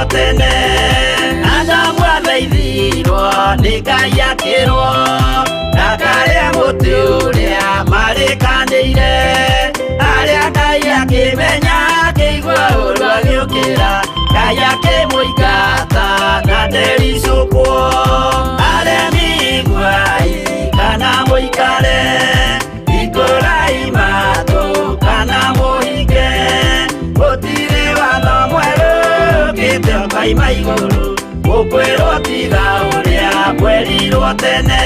Tene Adamu athaithirwo nĩ Ngai akĩrwo ndakarĩa mũtĩ ũrĩa marĩkanĩire. Arĩa Ngai akĩmenya akĩigua ũru agĩũkĩra, Ngai akĩmũingata na ndericũkwo. Aremi iguai kana mũikare, hingũrai matũ kana mũhinge, gũtirĩ watho mwerũ ũkĩte ũkoima igũrũ, mũkwĩrwo tiga ũrĩa mwerirwo tene.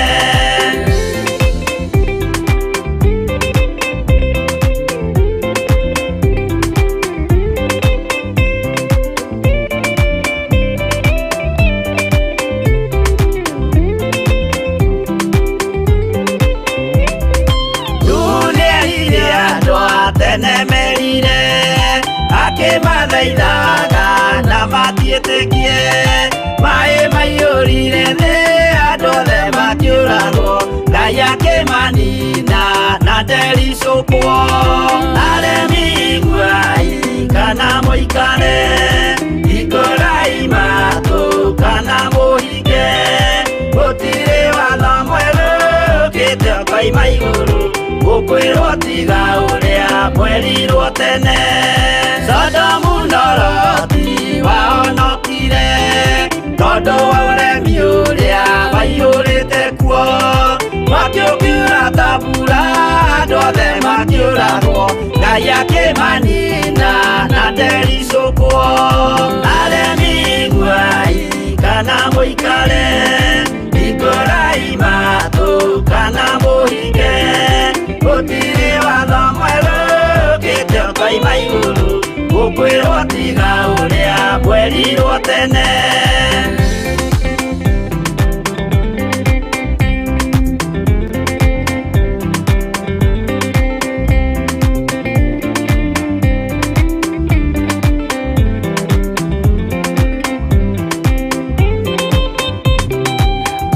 Nuhu nĩerire andũ a tene merire, akĩmathaithaga na matiĩtĩkie. Maĩ maiyũrire thĩ, andũ othe makĩũragwo, Ngai akĩmanina na ndericũkwo. Aremi iguai kana mũikare, hingũrai matũ kana mũhinge, gũtirĩ watho mwerũ ũkĩte ũkoima igũrũ, mũkwĩrwo tiga ũrĩa mwerirwo tene. Sodomu na Loti wahonokire tondũ wa ũremi ũrĩa waiyũrĩte kuo. Mwaki ũkiura ta mbura, andũ othe makĩũragwo, Ngai akĩmanina na ndericũkwo. Aremi iguai kana mũikare, hingũrai matũ kana mũhinge, gũtirĩ watho mwerũ ũkĩte ũkoima igũrũ, mũkwĩrwo tiga ũrĩa mwerirwo tene.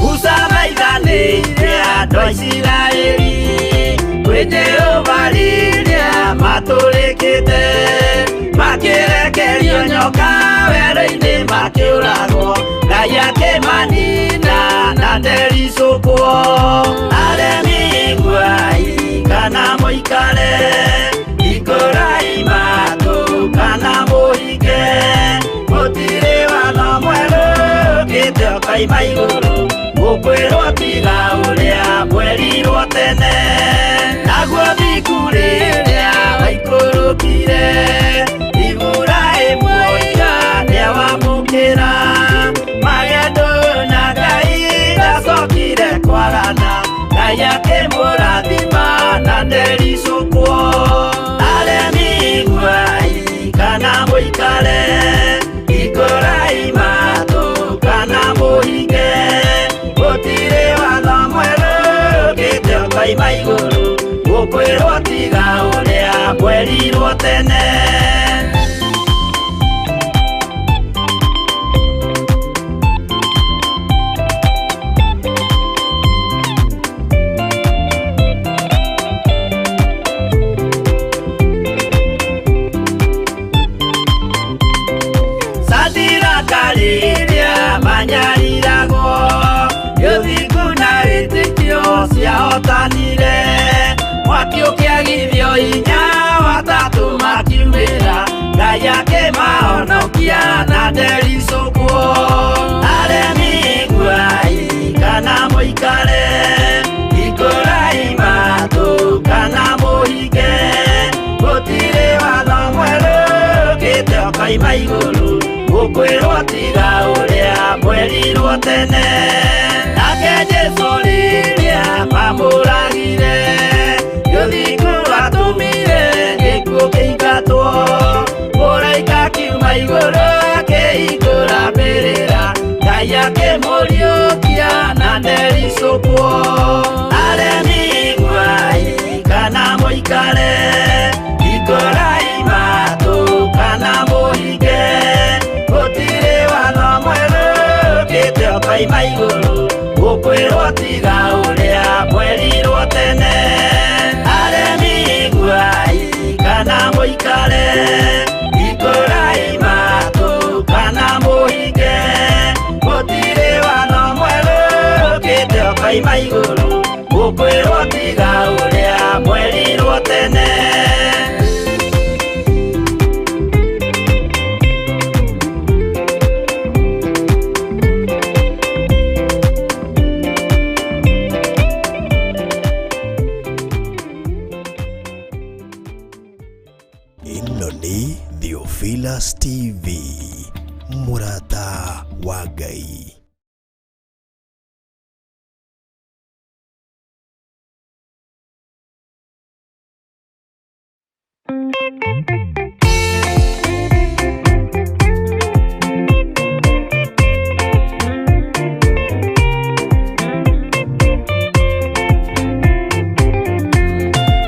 Musa thaithanĩire andũ a Isiraeli kwĩ Jehova rĩrĩa matũrĩkĩte, makĩrekerio nyoka werũ-inĩ makĩũragwo, Ngai akĩmanina na ndericũkwo. Aremi iguai kana mũikare, hingũrai matũ kana mũhinge, gũtirĩ watho mwerũ ũkĩte ũkoima igũrũ, mũkwĩrwo tiga ũrĩa mwerirwo tene. Naguo thingu rĩrĩa waikũrũkire, Iburahĩmu oiga nĩawamũkĩra, magendo na Ngai ndacokire kwagana, Ngai akĩmũrathima na ndericũkwo. Aremi iguai kana mũikare, hingũrai matũ kana mũhinge, gũtirĩ watho mwerũ ũkĩte ũkoima igũrũ, mũkwĩrwo tiga ũrĩa mwerirwo tene. Sadiraka rĩrĩa manyariragwo, gĩthingu na wĩtĩkio ciahotanire, mwaki ũkĩagithio hinya watatũ makiumĩra, Ngai akĩmahonokia na ndericũkwo. Aremi iguai kana mũikare, hingũrai matũ kana mũhinge, gũtirĩ watho mwerũ ũkĩte ũkoima igũrũ, mũkwĩrwo tiga ũrĩa mwerirwo tene. Nake Jesũ rĩrĩa mamũragire, gĩthingu atũmire gĩkuũ kĩingatwo, mũraika akiuma igũrũ akĩhingũra mbĩrĩra, Ngai akĩmũriũkia na ndericũkwo. Aremi iguai kana mũikare, hingũrai matũ kana mũhinge, gũtirĩ watho mwerũ ũkĩte ũkoima igũrũ, mũkwĩrwo tiga ũrĩa mwerirwo tene. Aremi iguai kana mũikare, hingũrai matũ kana na igũrũ, mũkwĩrwo tiga ũrĩa mwerirwo tene. Ĩno nĩ Theophilus TV, mũrata wa Ngai.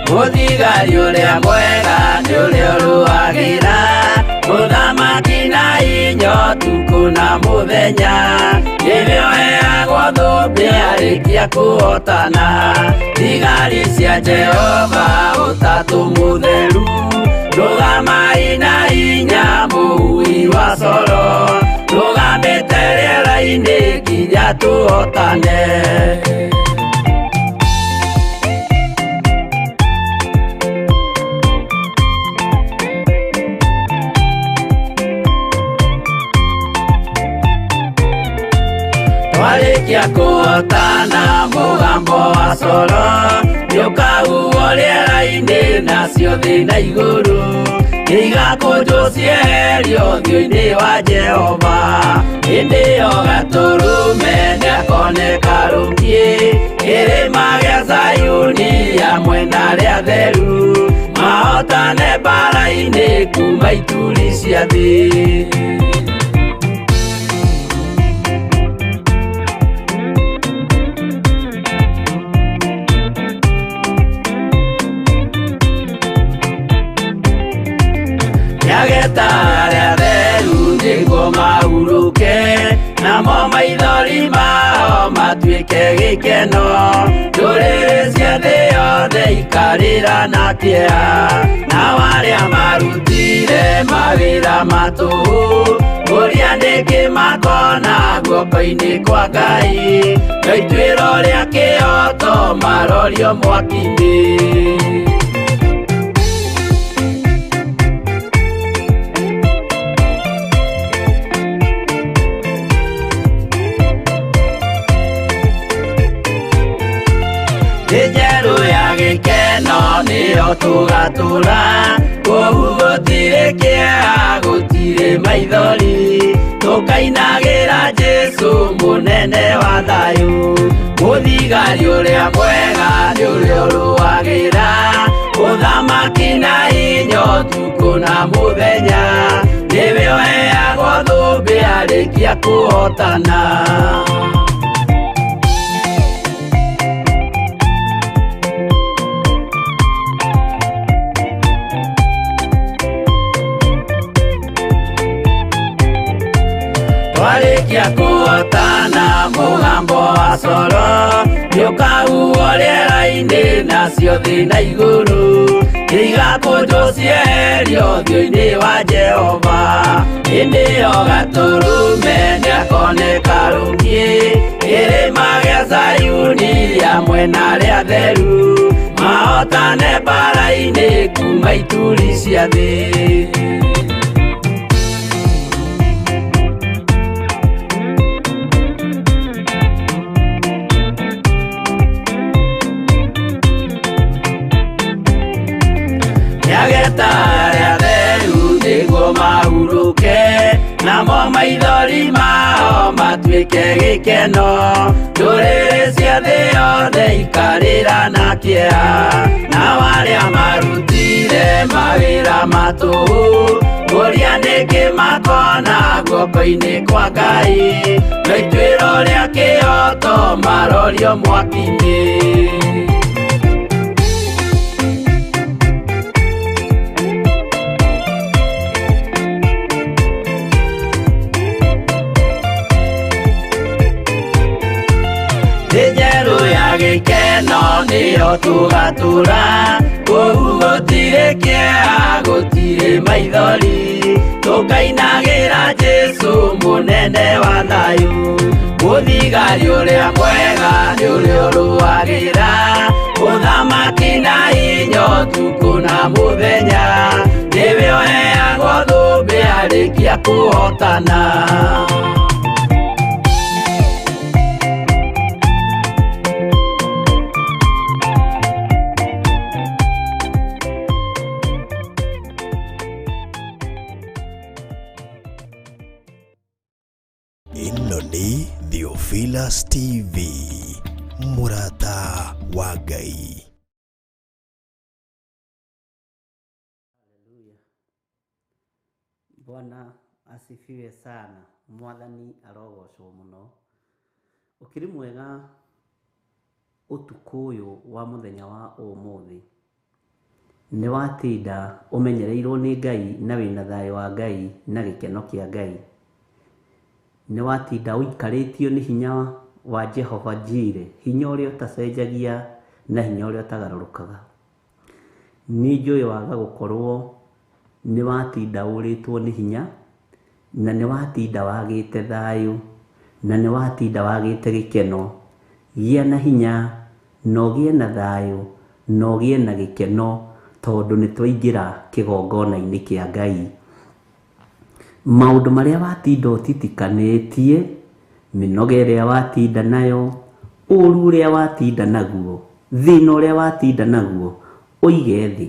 Mũthigari ũrĩa mwega nĩ ũrĩa ũrũagĩra mũthamaki na inya ũtukũ na mũthenya, nĩwe ũheagwo thũmbĩ arĩkia kũhotana. Thigari cia Jehova ũtatũ mũtheru, rũgamai na inya mũhui wa coro, rũgamĩte rĩera-inĩ nginya tũhotane. Twarĩkia kũhotana mũgambo wa coro nĩũkahuhwo rĩera-inĩ, nacio thĩ na igũrũ nĩigakũnjwo cieherio ũthiũ-inĩ wa Jehova. Hĩndĩ ĩyo Gatũrũme nĩakoneka rũkiĩ kĩrĩma gĩa Zayuni hamwe na arĩa atheru, mahotane mbara-inĩ kuma ituri cia thĩ. Nĩageta arĩa atheru nĩguo mahurũke, namo maithori mao matuĩke gĩkeno. Ndũrĩrĩ cia thĩ yothe ikarĩra na kĩeha, nao arĩa marutire mawĩra ma tũhũ, kũria nĩkĩ makona guoko-inĩ kwa Ngai, na ituĩro rĩa kĩhooto marorio mwaki-inĩ. Thĩ njerũ ya gĩkeno nĩyo tũgatũra, kũu gũtirĩ kĩeha, gũtirĩ maithori, tũkainagĩra Jesũ mũnene wa thayũ. Mũthigari ũrĩa mwega nĩ ũrĩa ũrũagĩra mũthamaki na inya ũtukũ na mũthenya, nĩwe ũheagwo thũmbĩ arĩkia kũhotana. Twarĩkia kũhotana mũgambo wa coro nĩũkahuhwo rĩera-inĩ, nacio thĩ na igũrũ nĩigakũnjwo cieherio ũthiũ-inĩ wa Jehova. Hĩndĩ ĩyo Gatũrũme nĩakoneka rũkiĩ kĩrĩma gĩa Zayuni hamwe na arĩa atheru, mahotane mbara-inĩ kuma ituri cia thĩ. Nĩageta arĩa atheru nĩguo mahurũke, namo maithori mao matuĩke gĩkeno. Ndũrĩrĩ cia thĩ yothe ikarĩra na kĩeha, nao arĩa marutire mawĩra ma tũhũ, kũria nĩkĩ makona guoko-inĩ kwa Ngai, na ituĩro rĩa kĩhooto marorio mwaki-inĩ. Thĩ njerũ ya gĩkeno nĩyo tũgatũra, kũu gũtirĩ kĩeha, gũtirĩ maithori, tũkainagĩra Jesũ mũnene wa thayũ. Mũthigari ũrĩa mwega nĩ ũrĩa ũrũagĩra ũthamaki na hinya ũtukũ na mũthenya, nĩwe ũheagwo thũmbĩ arĩkia kũhotana. Ĩno nĩ Theophilus TV, mũrata wa Ngai. Haleluya. Bwana asifiwe sana. Mwathani arogocwo muno. Ũkĩrĩ mwega ũtukũ ũyũ wa mũthenya wa ũmũthĩ. Nĩ watinda ũmenyereirwo nĩ Ngai na wĩna thayũ wa Ngai na gĩkeno kĩa Ngai. Nĩ watinda ũikarĩtio nĩ hinya wa Jehova Jireh, hinya ũrĩa ũtacenjagia na hinya ũrĩa ũtagarũrũkaga. Niĩ njũĩ waga gũkorwo nĩ watinda ũrĩtwo nĩ hinya, na nĩ watinda wagĩte thayũ, na nĩ watinda wagĩte gĩkeno. Gĩa na hinya, na ũgĩe na thayũ, na ũgĩe na gĩkeno, tondũ nĩ twaingĩra kĩgongona-inĩ kĩa Ngai. Maũndũ marĩa watinda ũtitikanĩtie, mĩnoga ĩrĩa watinda nayo, ũru ũrĩa watinda naguo, thĩna ũrĩa watinda naguo, ũige thĩ.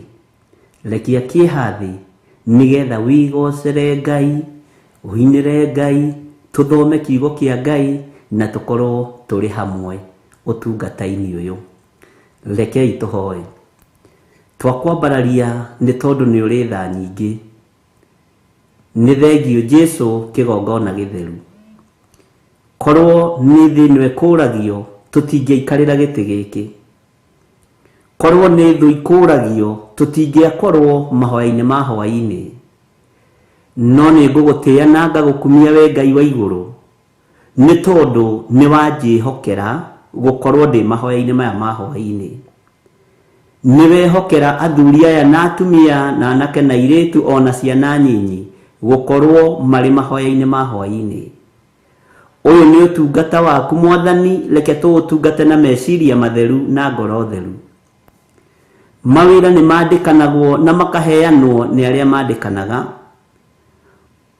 Rekia kĩeha thĩ, nĩgetha wĩgocere Ngai, ũinĩre Ngai, tũthome kiugo kĩa Ngai, na tũkorwo tũrĩ hamwe ũtungata-inĩ ũyũ. Rekei tũhoe. Twakwambararia nĩ tondũ nĩ ũrĩ tha nyingĩ. Nĩ thengio Jesu kĩgongona gĩtheru. Korwo nĩ thĩ ĩno ĩkũragio, tũtingĩaikarĩra gĩtĩ gĩkĩ. Korwo nĩ thũ ikũragio, tũtingĩakorwo mahoya-inĩ ma hwaĩ-inĩ. No nĩ ngũgũtĩĩa na ngagũkumia we Ngai wa igũrũ, nĩ tondũ nĩ wanjĩhokera gũkorwo ndĩ mahoya-inĩ maya ma hwaĩ-inĩ. Nĩ wehokera athuri aya na atumia na anake na airĩtu ona ciana nyinyi gũkorwo marĩ mahoya-inĩ ma hwaĩ-inĩ. Ũyũ nĩ ũtungata waku Mwathani, reke tũũtungate na meciria matheru na ngoro theru. Mawĩra nĩ mandĩkanagwo na makaheanwo nĩ arĩa mandĩkanaga,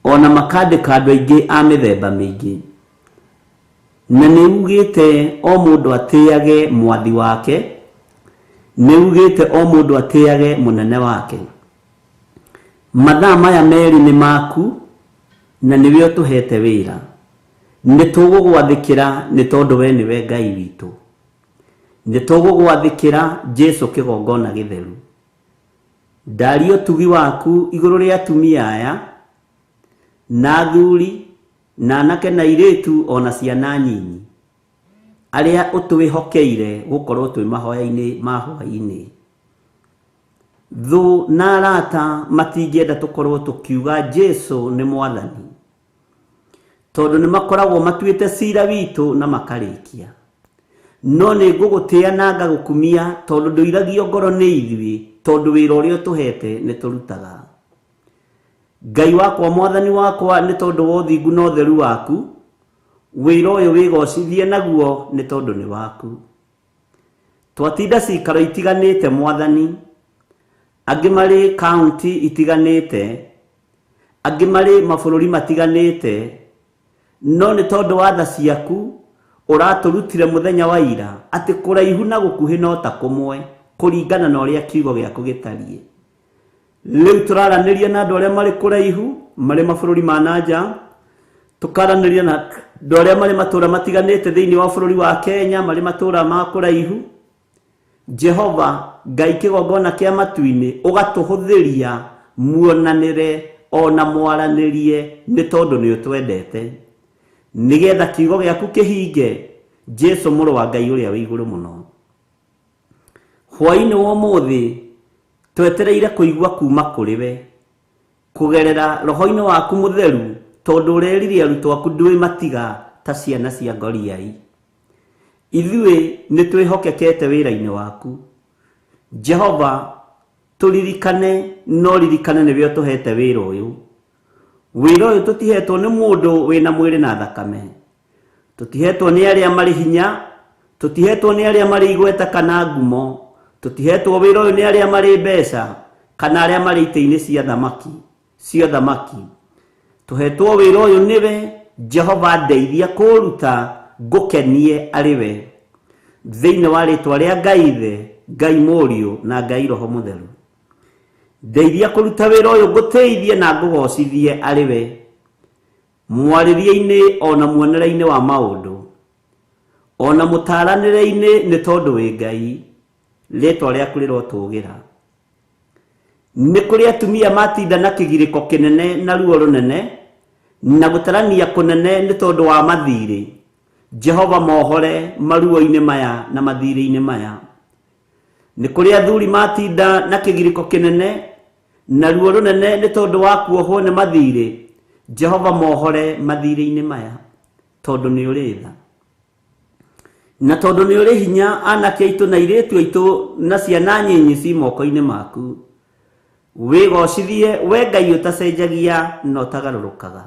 ona makandĩka andũ aingĩ a mĩthemba mĩingĩ. Na nĩ ugĩte o mũndũ atĩage mwathi wake, nĩ ugĩte o mũndũ atĩage mũnene wake. Mathaa maya merĩ nĩ maku, na nĩwe ũtũhete wĩra. Nĩ tũgũgwathĩkĩra nĩ tondũ we nĩwe Ngai witũ. Nĩ tũgũgwathĩkĩra Jesu kĩgongona gĩtheru. Ndaria ũtugi waku igũrũ rĩa atumia aya, na athuri, na anake na airĩtu ona ciana nyinyi, arĩa ũtwĩhokeire gũkorwo twĩ mahoya-inĩ ma hwaĩ-inĩ. Thũ na arata matingĩenda tũkorwo tũkiuga Jesu nĩ Mwathani, tondũ nĩ makoragwo matuĩte cira witũ na makarĩkia. No nĩ ngũgũtĩĩa na ngagũkumia tondũ ndũiragio ngoro nĩ ithuĩ, tondũ wĩra ũrĩa ũtũhete nĩ tũrutaga. Ngai wakwa, Mwathani wakwa, nĩ tondũ wa ũthingu na ũtheru waku, wĩra ũyũ wĩgocithie naguo nĩ tondũ nĩ waku. Twatinda cikaro itiganĩte Mwathani, angĩ marĩ kaunti itiganĩte, angĩ marĩ mabũrũri matiganĩte, no nĩ tondũ wa tha ciaku ũratũrutire mũthenya wa ira atĩ kũraihu na gũkuhĩ no ta kũmwe, kũringana na ũrĩa kiugo gĩaku gĩtariĩ. Rĩu tũraranĩria na andũ arĩa marĩ kũraihu, marĩ mabũrũri ma na nja, tũkaranĩria na andũ arĩa marĩ matũũra matiganĩte thĩinĩ wa bũrũri wa Kenya, marĩ matũũra ma kũraihu. Jehova Ngai kĩgongona kĩa matu-inĩ, ũgatũhũthĩria muonanĩre ona mwaranĩrie nĩ tondũ nĩ ũtwendete, nĩgetha kiugo gĩaku kĩhinge, Jesu mũrũ wa Ngai ũrĩa wĩ igũrũ mũno. Hwaĩ-inĩ wa ũmũthĩ twetereire kũigua kuma kũrĩ we kũgerera roho-inĩ waku mũtheru, tondũ ũrerire arutwo aku ndwĩmatiga ta ciana cia ngoriai. Ithuĩ nĩ twĩhokekete wĩra-inĩ waku. Jehova, tũririkane no ririkane nĩwe ũtũhete wĩra ũyũ. Wĩra ũyũ tũtihetwo nĩ mũndũ wĩna mwĩrĩ na thakame. Tũtihetwo nĩ arĩa marĩ hinya, tũtihetwo nĩ arĩa marĩ igweta kana ngumo, tũtihetwo wĩra ũyũ nĩ arĩa marĩ mbeca kana arĩa marĩ itĩ-inĩ cia thamaki, cia thamaki. Tũhetwo wĩra ũyũ nĩwe. Jehova, ndeithia kũũruta ngũkenie arĩ we, thĩinĩ wa rĩtwa rĩa Ngai Ithe, Ngai Mũriũ na Ngai Roho Mũtheru. Ndeithia kũruta wĩra ũyũ ngũtĩithie na ngũgocithie arĩ we, mwarĩrie-inĩ ona muonere-inĩ wa maũndũ, ona mũtaranĩre-inĩ, nĩ tondũ wĩ Ngai, rĩtwa rĩaku rĩrotũgĩra. Nĩ kũrĩ atumia matinda na kĩgirĩko kĩnene na ruo rũnene na gũtarania kũnene nĩ tondũ wa mathirĩ. Jehova, mohore maruo-inĩ maya na mathirĩ-inĩ maya. Nĩ kũrĩ athuri matinda na kĩgirĩko kĩnene na ruo rũnene nĩ tondũ wa kuohwo nĩ mathirĩ. Jehova, mohore mathirĩ-inĩ maya, tondũ nĩ ũrĩ tha na tondũ nĩ ũrĩ hinya. Anake aitũ na airĩtu aitũ na ciana nyinyi ci moko-inĩ maku. Wĩgocithie we Ngai ũtacenjagia na ũtagarũrũkaga.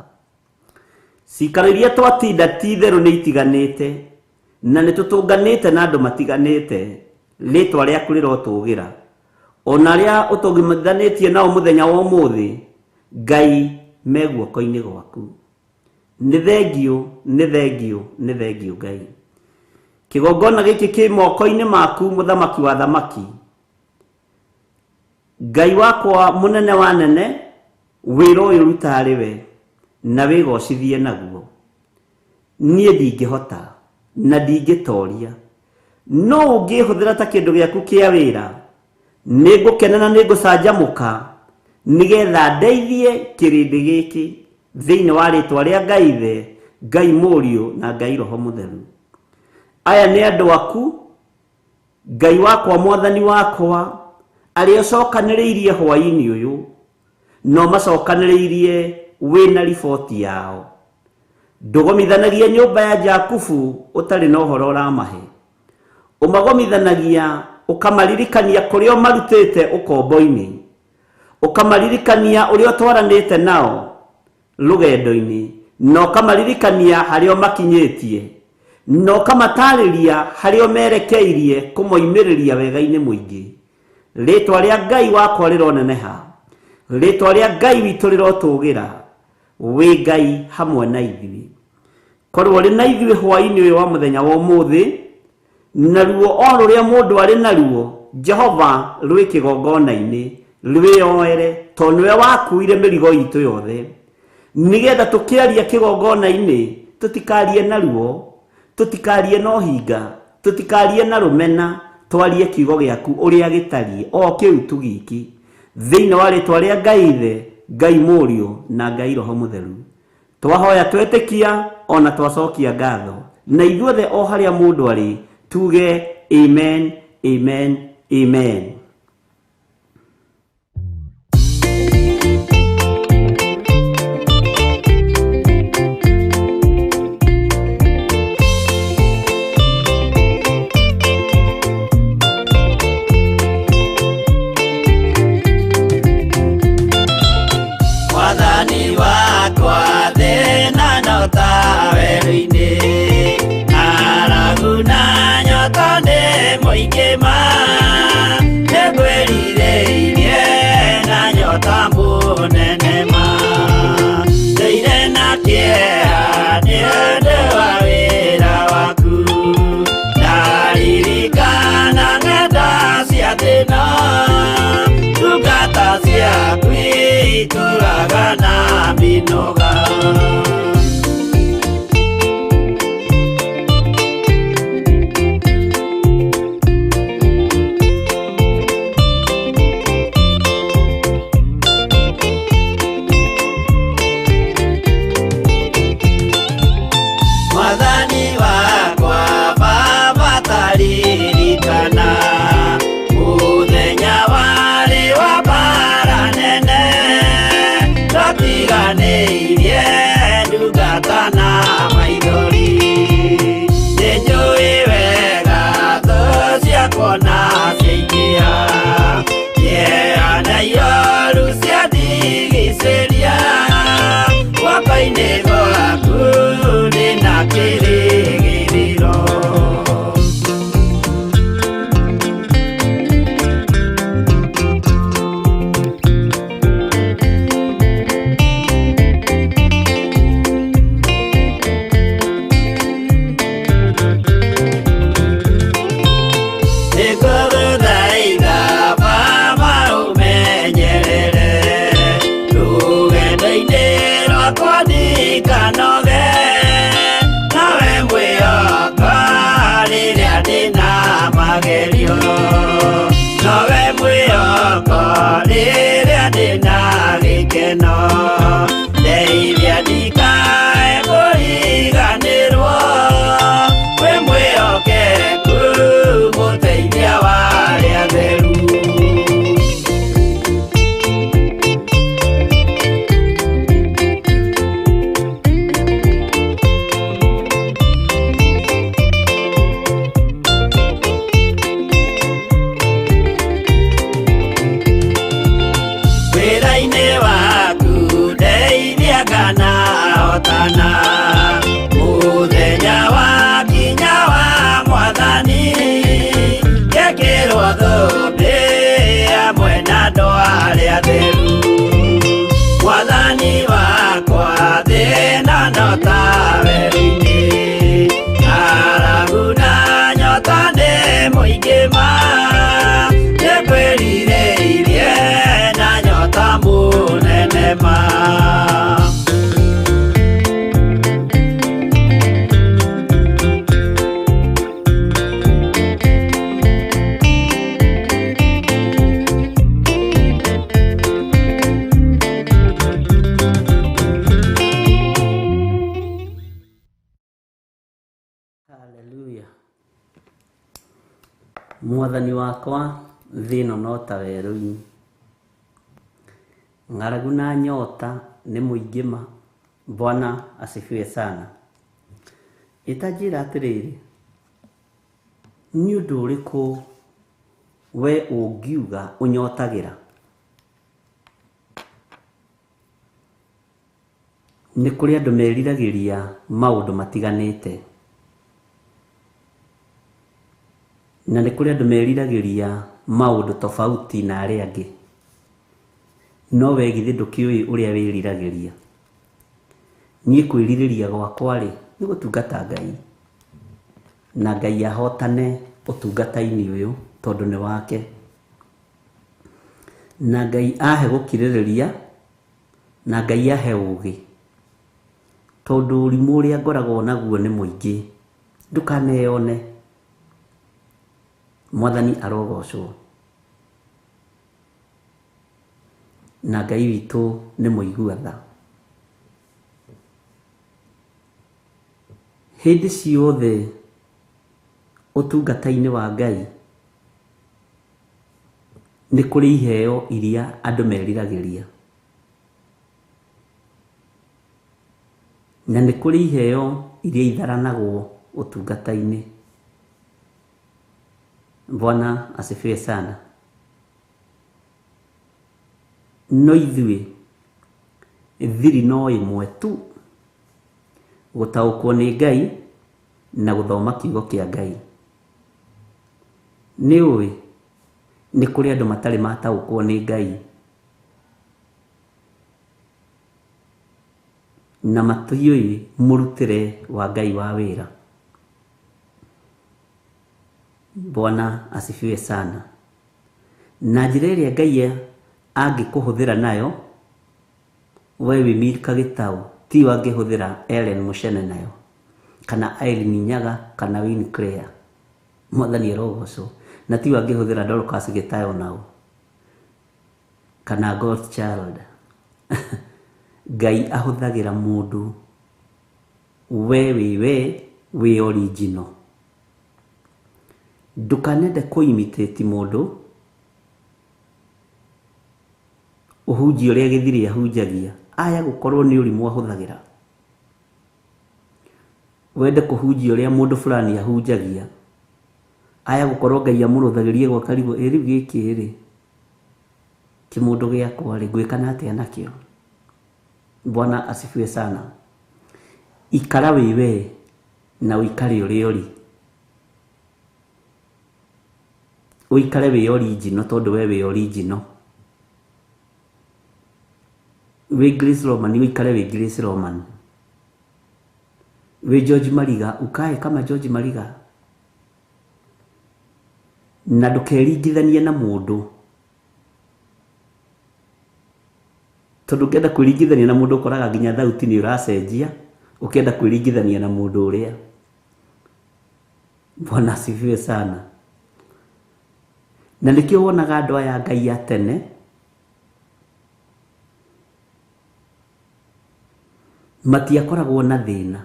Cikaro iria twatinda ti itherũ nĩ itiganĩte na nĩ tũtũnganĩte na andũ matiganĩte, rĩtwa rĩaku rĩrotũgĩra. Ona arĩa ũtũgimithanĩtie nao mũthenya wa ũmũthĩ, Ngai, me guoko-inĩ gwaku. Nĩ thengiũ, nĩ thengiũ, nĩ thengiũ, Ngai. Kĩgongona gĩkĩ kĩ moko-inĩ maku, mũthamaki wa thamaki, Ngai wakwa mũnene wa nene. Wĩra ũyũ ruta arĩ we na wĩgocithie naguo. Niĩ ndingĩhota na ndingĩtoria, no ũngĩhũthĩra ta kĩndũ gĩaku kĩa wĩra, nĩ ngũkena na nĩ ngũcanjamũka, nĩgetha ndeithie kĩrĩndĩ gĩkĩ, thĩinĩ wa rĩtwa rĩa Ngai Ithe, Ngai Mũriũ na Ngai Roho Mũtheru. Aya nĩ andũ aku, Ngai wakwa, Mwathani wakwa, arĩa ũcokanĩrĩirie hwaĩ-inĩ ũyũ, no macokanĩrĩirie wĩna riboti yao. Ndũgomithanagia nyũmba ya Jakubu ũtarĩ na ũhoro ũramahe. Ũmagomithanagia ũkamaririkania kũrĩa ũmarutĩte ũkombo-inĩ, ũkamaririkania ũrĩa ũtwaranĩte nao rũgendo-inĩ, na ũkamaririkania harĩa ũmakinyĩtie, na ũkamatarĩria harĩa ũmerekeirie kũmoimĩrĩria wega-inĩ mũingĩ. Rĩtwa rĩa Ngai wakwa rĩroneneha, rĩtwa rĩa Ngai witũ rĩrotũgĩra. Wĩ Ngai hamwe na ithuĩ, korwo ũrĩ na ithuĩ hwaĩ-inĩ ũyũ wa mũthenya wa ũmũthĩ, naruo o rũrĩa mũndũ arĩ naruo, Jehova, rwĩ kĩgongona-inĩ, rwĩyoere, tondũ nĩwe wakuire mĩrigo itũ yothe, nĩgetha tũkĩaria kĩgongona-inĩ tũtikarie na ruo, tũtikarie na ũhinga, tũtikarie na rũmena, twarie kiugo gĩaku ũrĩa gĩtariĩ, o kĩu tu giki, thĩinĩ wa rĩtwa rĩa Ngai Ithe, Ngai Mũriũ na Ngai Roho Mũtheru. Twahoya, twetĩkia ona twacokia ngatho, na ithuothe o harĩa mũndũ arĩ tuge amen, amen, amen. Mwathani wakwa, thĩna no ta werũ-inĩ, ng'aragu na nyota nĩ mũingĩ ma, nĩngwĩrirĩirie na nyota mũnene ma, ndũire na kĩeha nĩ ũndũ wa wĩra waku, ndaririkana ng'enda cia thĩna, ndungata ciaku itũraga na mĩnoga. Mwathani wakwa, Baba, taririkana mũthenya warĩ wa mbara nene, ndatiganĩirie ndungata na maithori, nĩnjũĩ wega thũ ciakwa na ciaingĩha, kĩeha na ioru ciandigicĩria, guoko-inĩ gwaku ndĩna kĩrĩ. Ũrĩa nganahotana mũthenya wa kinya wa mwathani ngekĩrwo thũmbĩ hamwe na andũ arĩa atheru mwathani wakwa thĩna no ta werũ-inĩ ng'aragu na nyota nĩ mũingĩ ma nĩngwĩrirĩirie na nyota mũnene ma. Haleluya. Mwathani wakwa thĩ ĩno no ta werũ-inĩ, ng'aragu na nyota nĩ mũingĩ ma. Bwana asifiwe sana. Ĩtanjĩra atĩrĩrĩ, nĩ ũndũ ũrĩkũ we ũngiuga ũnyotagĩra? Nĩ kũrĩ andũ meriragĩria maũndũ matiganĩte, na nĩ kũrĩ andũ meriragĩria maũndũ tofauti na arĩa angĩ, no we githĩ ndũkĩũĩ ũrĩa wĩriragĩria? Niĩ kwĩrirĩria gwakwa rĩ, nĩ gũtungata Ngai, na Ngai ahotane ũtungata-inĩ ũyũ tondũ nĩ wake, na Ngai ahe gũkirĩrĩria, na Ngai ahe ũgĩ, tondũ ũrimũ ũrĩa ngoragwo naguo nĩ mũingĩ, ndũkaneyone. Mwathani arogocwo, na Ngai witũ nĩ mũigua tha. Hĩndĩ ciothe ũtungata-inĩ wa Ngai nĩ kũrĩ iheo iria andũ meriragĩria, na nĩ kũrĩ iheo iria itharanagwo ũtungata-inĩ. Bwana asifiwe sana. No ithuĩ thiri no ĩmwe tu, gũtaũkwo nĩ Ngai na gũthoma kiugo kĩa Ngai. Nĩ ũĩ nĩ kũrĩ andũ matarĩ mataũkwo nĩ Ngai na matiũĩ mũrutĩre wa Ngai wa wĩra. Bwana asifiwe sana. Na njĩra ĩrĩa Ngai angĩkũhũthĩra nayo we wĩ Milka Gĩtaũ tiyo angĩhũthĩra Ellen Muchene nayo, kana Irene Nyaga, kana Winnie Clare. Mwathani arogocwo. Na tiyo angĩhũthĩra Dorcas Gĩtaũ nao, kana God's Child. Ngai ahũthagĩra mũndũ we wĩ we wĩ original. Ndũkanende kũ-imitate mũndũ ũhunjie ũrĩa gĩthiri ahunjagia, aya gũkorwo nĩ ũrimũ ahũthagĩra. Wende kũhunjia ũrĩa mũndũ fulani ahunjagia, aya gũkorwo Ngai amũrũthagĩrie gwa karigũ, ĩ rĩu gĩkĩ rĩ kĩmũndũ gĩakwa rĩ ngwĩkana atĩa nakĩo? Bwana asifiwe sana. Ikara wĩ we na ũikare ũrĩa ũrĩ, ũikare wĩ original tondũ we wĩ original. Wĩ Grace Roman ũikare wĩ Grace Roman. Wĩ George Mariga ukae kama George Mariga, na ndũkeringithanie na mũndũ, tondũ ũngĩenda kwĩringithania na mũndũ ũkoraga nginya thauti nĩ ũracenjia ũkĩenda kwĩringithania na mũndũ ũrĩa. Bwana asifiwe sana. Na nĩkĩo wonaga andũ aya Ngai a tene matiakoragwo na thĩna.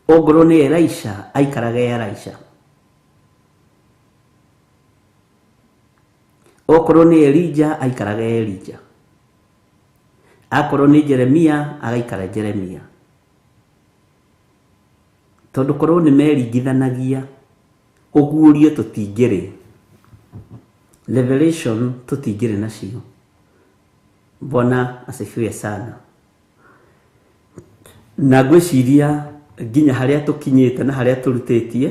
Ongorwo nĩ Elisha aikaraga Elisha, okorwo nĩ Elijah aikaraga Elijah, akorwo nĩ Jeremia agaikara Jeremia, tondũ korwo nĩ meringithanagia ũguũrio tũtingĩrĩ, revelation tũtingĩrĩ nacio. Bwana asifiwe sana. Na ngwĩciria nginya harĩa tũkinyĩte na harĩa tũrutĩtie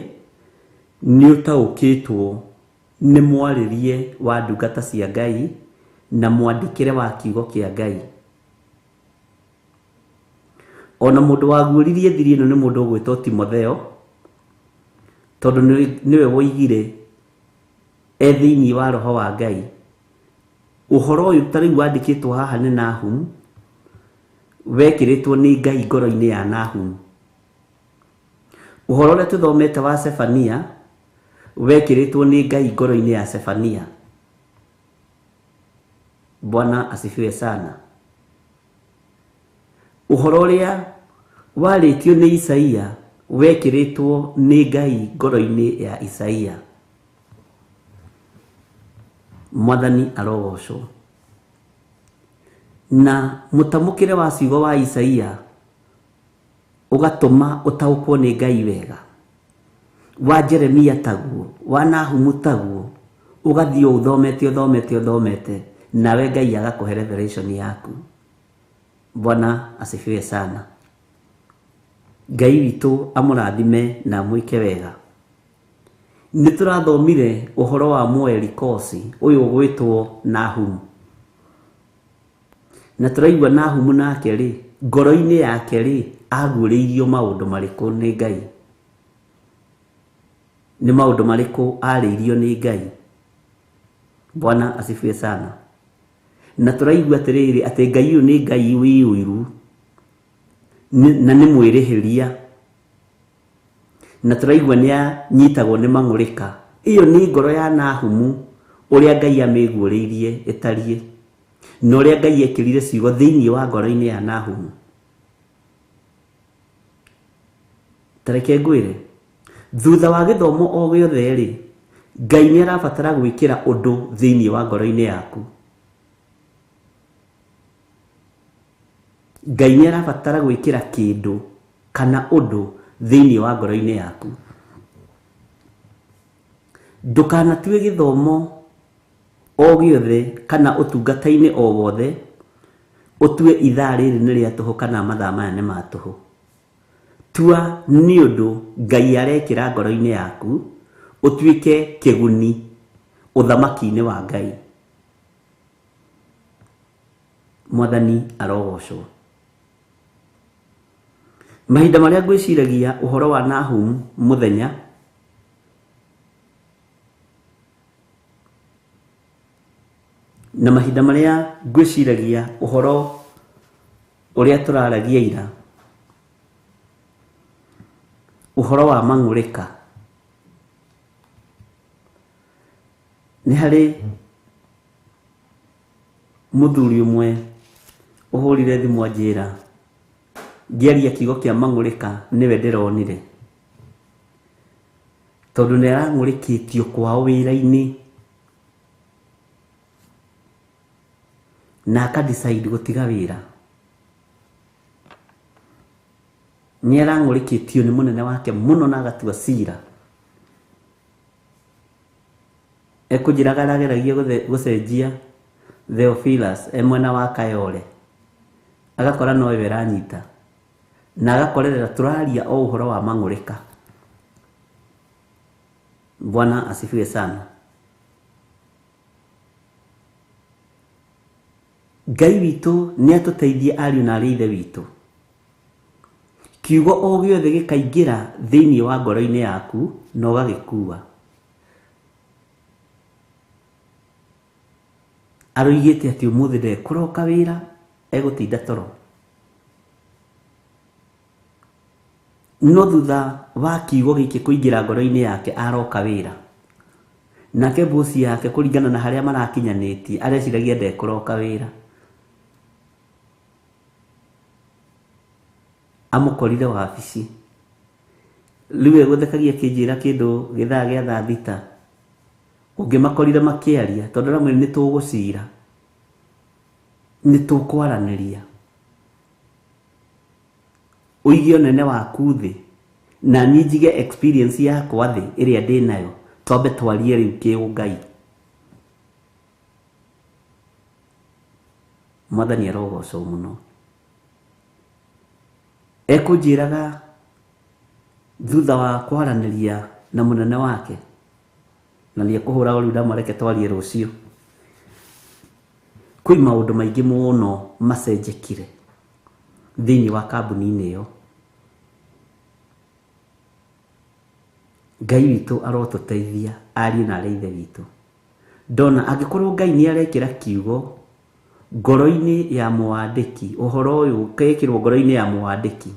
nĩ ũtaũkĩtwo nĩ mwarĩrie wa ndungata cia Ngai na mwandĩkĩre wa kiugo kĩa Ngai. Ona mũndũ waguũririe thiri ĩno nĩ mũndũ ũgwĩtwo Timotheo, tondũ nĩwe woigire e thĩinĩ wa roho wa Ngai. Ũhoro ũyũ ta rĩu wandĩkĩtwo haha nĩ Nahum, wekĩrĩtwo nĩ Ngai ngoro-inĩ ya Nahum. Ũhoro ũrĩa tũthomete wa Sefania wekĩrĩtwo nĩ Ngai ngoro-inĩ ya Sefania. Bwana asifiwe sana. Ũhoro ũrĩa warĩtio nĩ Isaia wekĩrĩtwo nĩ Ngai ngoro-inĩ ya Isaia. Mwathani arogocwo. Na mũtamũkĩre wa ciugo wa Isaia ũgatũma ũtaũkwo nĩ Ngai wega. Wa Jeremia taguo, wa Nahumu taguo, ũgathiĩ ũthomete ũthomete ũthomete, nawe Ngai agakũhe revelation yaku. Bwana asifiwe sana. Ngai witũ amũrathime na amwĩke wega. Nĩ tũrathomire ũhoro wa Mũelikosi ũyũ ũgwĩtwo Nahum. Na tũraigua Nahumu nake rĩ, ngoro-inĩ yake rĩ, aguũrĩirio maũndũ marĩkũ nĩ Ngai? Nĩ maũndũ marĩkũ arĩirio nĩ Ngai? Bwana asifiwe sana. Na tũraigua atĩrĩrĩ atĩ Ngai ũyũ nĩ Ngai wĩ ũiru na nĩ mwĩrĩhĩria. Na tũraigua nĩ anyitagwo nĩ mang'ũrĩka. Ĩyo nĩ ngoro ya Nahumu ũrĩa Ngai amĩguũrĩirie ĩtariĩ, na ũrĩa Ngai ekĩrire ciugo thĩinĩ wa ngoro-inĩ ya Nahumu. Ta reke ngwĩre, thutha wa gĩthomo o gĩothe rĩ, Ngai nĩ arabatara gwĩkĩra ũndũ thĩinĩ wa ngoro-inĩ yaku. Ngai nĩ arabatara gwĩkĩra kĩndũ kana ũndũ thĩinĩ wa ngoro-inĩ yaku. Ndũkanatue gĩthomo o gĩothe kana ũtungata-inĩ o wothe ũtue ithaa rĩrĩ nĩ rĩa tũhũ kana mathaa maya nĩ ma tũhũ. Tua nĩ ũndũ Ngai arekĩra ngoro-inĩ yaku ũtuĩke kĩguni ũthamaki-inĩ wa Ngai. Mwathani arogocwo. Mahinda marĩa ngwĩciragia ũhoro wa Nahum mũthenya, na mahinda marĩa ngwĩciragia ũhoro ũrĩa tũraragia ira, ũhoro wa mang'ũrĩka, nĩ harĩ mũthuri ũmwe ũhũrire thimũ anjĩra ngĩaria kiugo kĩa mang'ũrĩka nĩwe ndĩronire, tondũ nĩ arang'ũrĩkĩtio kwao wĩra-inĩ na aka decide gũtiga wĩra. Nĩ arang'ũrĩkĩtio nĩ mũnene wake mũno na agatua cira. Ekũnjĩraga arageragia gũcenjia Theophilus e mwena wa Kayole, agakora nowe ĩranyita na agakorerera tũraria o ũhoro wa mang'ũrĩka. Bwana asifiwe sana. Ngai witũ nĩ atũteithie ariũ na arĩ ithe witũ. Kiugo o gĩothe gĩkaingĩra thĩinĩ wa ngoro-inĩ yaku na ũgagĩkua. Aroigĩte atĩ ũmũthĩ ndekũroka wĩra, egũtinda toro. No thutha wa kiugo gĩkĩ kũingĩra ngoro-inĩ yake aroka wĩra. Nake bosi yake kũringana na harĩa marakinyanĩtie areciragia ndekũroka wĩra. Amũkorire wabici. Rĩu egũthekagia akĩnjĩra kĩndũ gĩthaa gĩa thaa thita. Ũngĩmakorire makĩaria tondũ aramwĩra nĩ tũgũcira, nĩ tũkwaranĩria. Ũige ũnene waku thĩ na niĩ njige experience yakwa thĩ ĩrĩa ndĩnayo, twambe twarie rĩu kĩũngai. Mwathani arogocwo mũno. Ekũnjĩraga thutha wa kwaranĩria na mũnene wake, na nĩ ekũhũra ũrĩu ndamwareke twarie rũciũ, kwĩ maũndũ maingĩ mũno macenjekire thĩinĩ wa kambuni-inĩ ĩyo. Ngai witũ arotũteithia ariũ na arĩ ithe witũ. Ndona angĩkorwo Ngai nĩ arekĩra kiugo ngoro-inĩ ya mwandĩki, ũhoro ũyũ ũkekĩrwo ngoro-inĩ ya mwandĩki,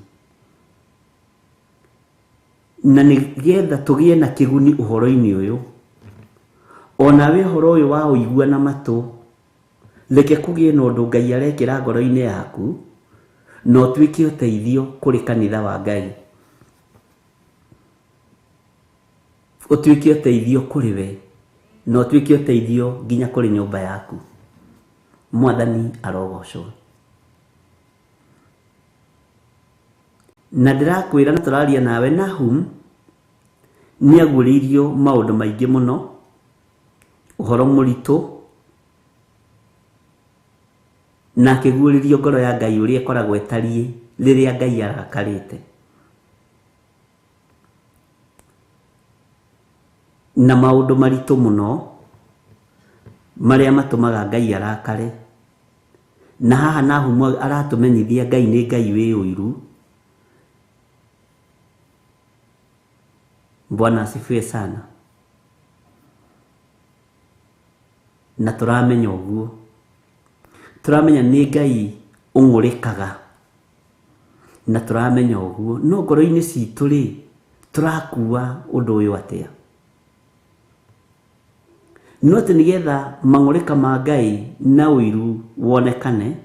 na nĩgetha tũgĩe na kĩguni ũhoro-inĩ ũyũ, onawe ũhoro ũyũ wa ũigua na matũ, reke kũgĩe na ũndũ Ngai arekĩra ngoro-inĩ yaku, na ũtuĩke ũteithio kũrĩ kanitha wa Ngai, ũtuĩke ũteithio kũrĩ we, na ũtuĩke ũteithio nginya kũrĩ nyũmba yaku. Mwathani arogocwo. Na ndĩrakwĩra na tũraria nawe, Nahum nĩ aguũrĩirio maũndũ maingĩ mũno, ũhoro mũritũ, na akĩguũrĩrio ngoro ya Ngai ũrĩa ĩkoragwo ĩtariĩ rĩrĩa Ngai arakarĩte. Na maũndũ maritũ mũno marĩa matũmaga Ngai arakare. Na haha Nahumu aratũmenyithia Ngai nĩ Ngai wĩ ũiru. Bwana asifiwe sana. Na tũramenya ũguo, tũramenya nĩ Ngai ũng'ũrĩkaga, na tũramenya ũguo, no ngoro-inĩ citũ rĩ, tũrakua ũndũ ũyũ atĩa? No atĩ nĩgetha mang'ũrĩka ma Ngai na ũiru wonekane,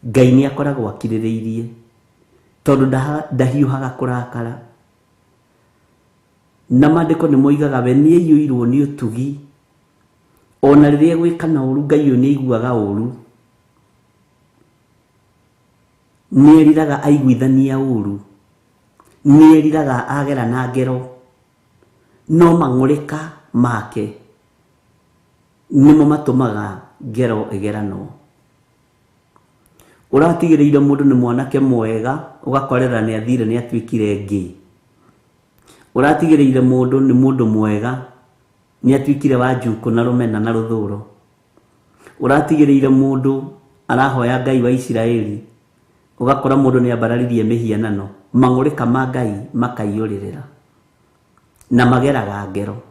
Ngai nĩ akoragwo akirĩrĩirie, tondũ ndahiũhaga kũrakara. Na maandĩko nĩ moigaga we nĩ aiyũirwo nĩ ũtugi, ona rĩrĩa gwĩkana ũru Ngai ũyũ nĩ aiguaga ũru, nĩ eriraga aiguithania ũru, nĩ eriraga agera na ngero, no mang'ũrĩka make nĩmo matũmaga ngero ĩgeranwo. Ũratigĩrĩire mũndũ nĩ mwanake mwega, ũgakorera nĩ athire nĩ atuĩkire ngĩ. Ũratigĩrĩire mũndũ nĩ mũndũ mwega, nĩ atuĩkire wa njukũ na rũmena na rũthũro. Ũratigĩrĩire mũndũ arahoya Ngai wa Isiraeli, ũgakora mũndũ nĩ ambararirie mĩhianano, mang'ũrĩka ma Ngai makaiyũrĩrĩra na mageraga ngero.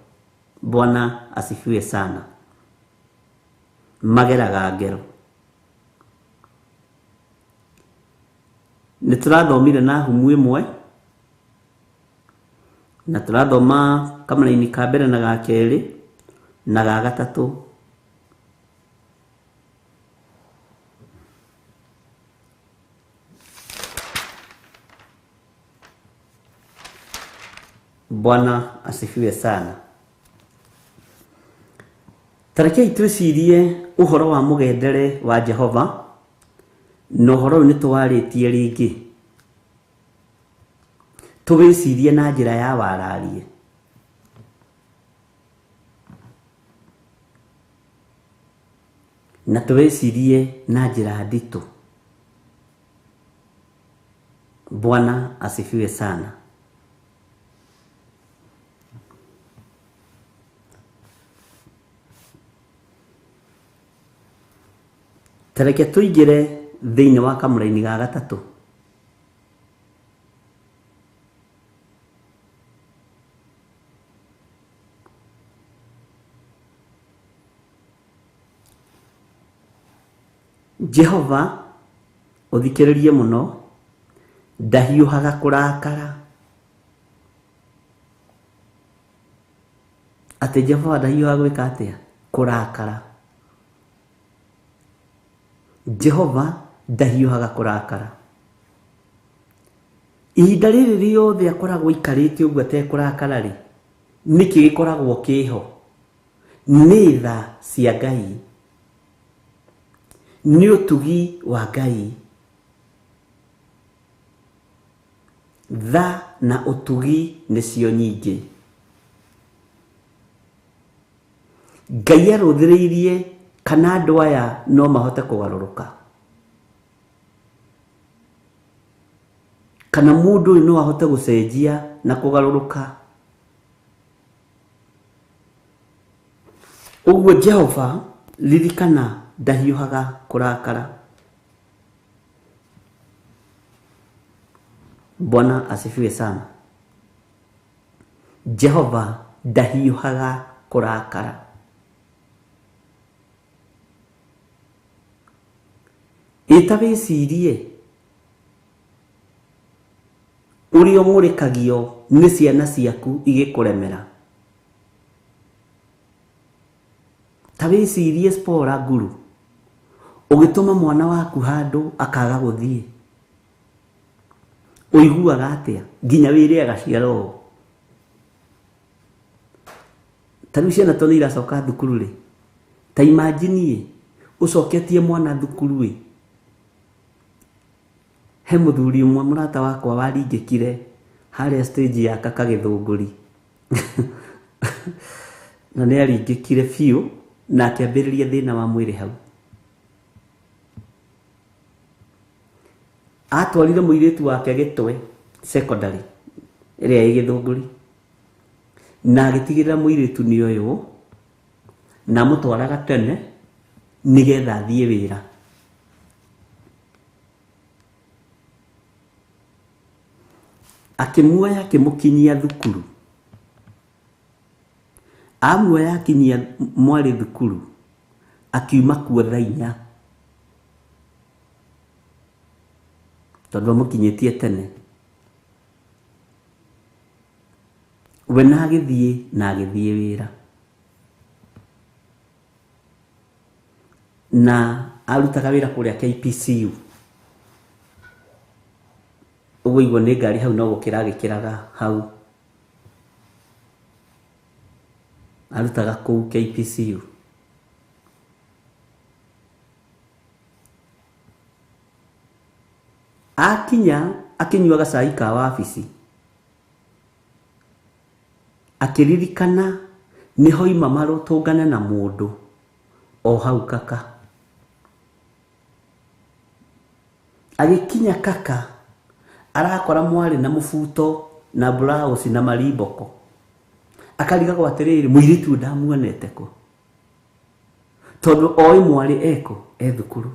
Bwana asifiwe sana. Mageraga ngero. Nĩ tũrathomire Nahumu ĩmwe, na tũrathoma kamũraini ka mbere na ga kerĩ na ga gatatũ. Bwana asifiwe sana. Tarekei twĩcirie ũhoro wa mũgendere wa Jehova, na ũhoro ũyũ nĩ tũwarĩtie rĩngĩ. Tũwĩcirie na njĩra ya wararie. Na tũwĩcirie na njĩra nditũ. Bwana asifiwe sana. Tareke tũingĩre thĩinĩ wa kamũraini ga gatatũ. Jehova ũthikĩrĩrie mũno, ndahiũhaga kũrakara. Atĩ Jehova ndahiũhaga gwĩka atĩa? Kũrakara. Jehova ndahiũhaga kũrakara. Ihinda rĩrĩ rĩothe akoragwo aikarĩte ũguo atekũrakara rĩ, nĩkĩ gĩkoragwo kĩho? Nĩ tha cia Ngai, nĩ ũtugi wa Ngai. Tha na ũtugi nĩcio nyingĩ. Ngai arũthĩrĩirie kana andũ aya no mahote kũgarũrũka. Kana mũndũ ũyũ no ahote gũcenjia na kũgarũrũka. Ũguo Jehova ririkana ndahiũhaga kũrakara. Bwana asifiwe sana. Jehova ndahiũhaga kũrakara. Ĩta wĩcirie ũrĩa ũng'ũrĩkagio nĩ ciana ciaku igĩkũremera. Ta wĩcirie Spora Nguru ũgĩtũma mwana waku handũ akaga gũthiĩ. Ũiguaga atĩa nginya wĩre agaciara ũũ? Ta rĩu ciana to nĩ iracoka thukuru rĩ, ta imagine ũcoketie mwana thukuru ĩ. He mũthuri ũmwe mũrata wakwa waringĩkire harĩa stage ya Kaka Gĩthũngũri. Na nĩ aringĩkire biũ na akĩambĩrĩria thĩna wa mwĩrĩ hau. Atwarire mũirĩtu wake Gĩtwe secondary ĩrĩa ĩ Gĩthũngũri na agĩtigĩrĩra mũirĩtu nĩ oywo na amũtwaraga tene nĩgetha athiĩ wĩra. Akĩmuoya akĩmũkinyia thukuru. Amuoya akinyia mwarĩ thukuru akiuma kuo thaa inya tondũ amũkinyĩtie tene. We na agĩthiĩ na agĩthiĩ wĩra na arutaga wĩra kũrĩa KPCU. Ũguo igua nĩ ngari hau no gũkĩra agĩkĩraga hau. Arutaga kũu KPCU. Akinya akĩnyuaga cai ka wabici akĩririkana nĩho ima marũtũngane na mũndũ o hau Kaka. Agĩkinya Kaka arakora mwarĩ na mũbuto na blouse na marimboko. Akarigagwo atĩrĩrĩ, mũirĩtu ũyũ ndamuonete kũ? Tondũ oĩ mwarĩ eko e thukuru.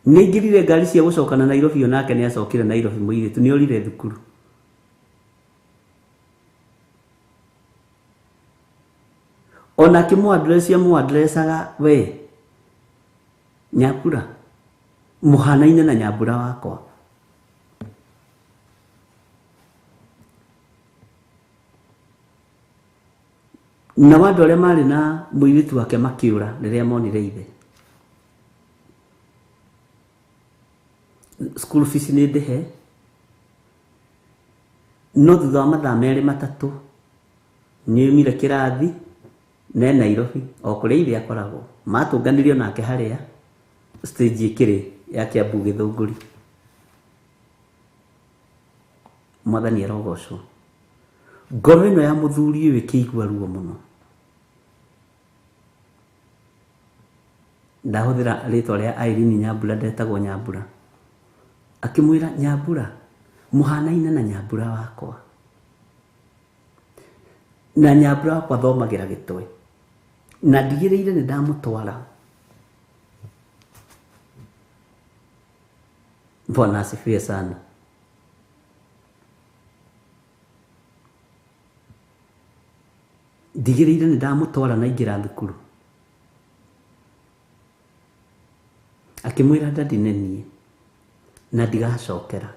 Nĩaingĩrire ngari cia gũcoka na Nairobi onake nĩacokire Nairobi mũirĩtu nĩorire thukuru. Ona akĩmũ amũ we Nyambura mũhanaine na Nyambura wakwa. Na andũ arĩa marĩ na mũirĩtu wake makĩũra rĩrĩa monire ithe. School fees nĩ ndĩhe, no thutha wa mathaa merĩ matatũ nĩaumire kĩrathi ne Nairobi o kũrĩa ithe akoragwo. Matũnganirio nake harĩa stage ĩkĩrĩ ya Kiambu Gĩthũngũri. Mwathani arogocwo. Ngoro ĩno ya mũthuri ũyũ ĩkĩigua ruo mũno. Ndahũthĩra rĩtwa rĩa Irene Nyambura, ndetagwo Nyambura. Akĩmwĩra Nyambura mũhanaine na Nyambura wakwa. Na Nyambura wakwa thomagĩra Gĩtwe. Na ndigĩrĩire nĩ ndamũtwara. Bwana asifiwe sana. Ndigĩrĩire nĩ ndamũtwara na aingĩra thukuru. Akĩmwĩra daddy nĩ niĩ na ndigacokera.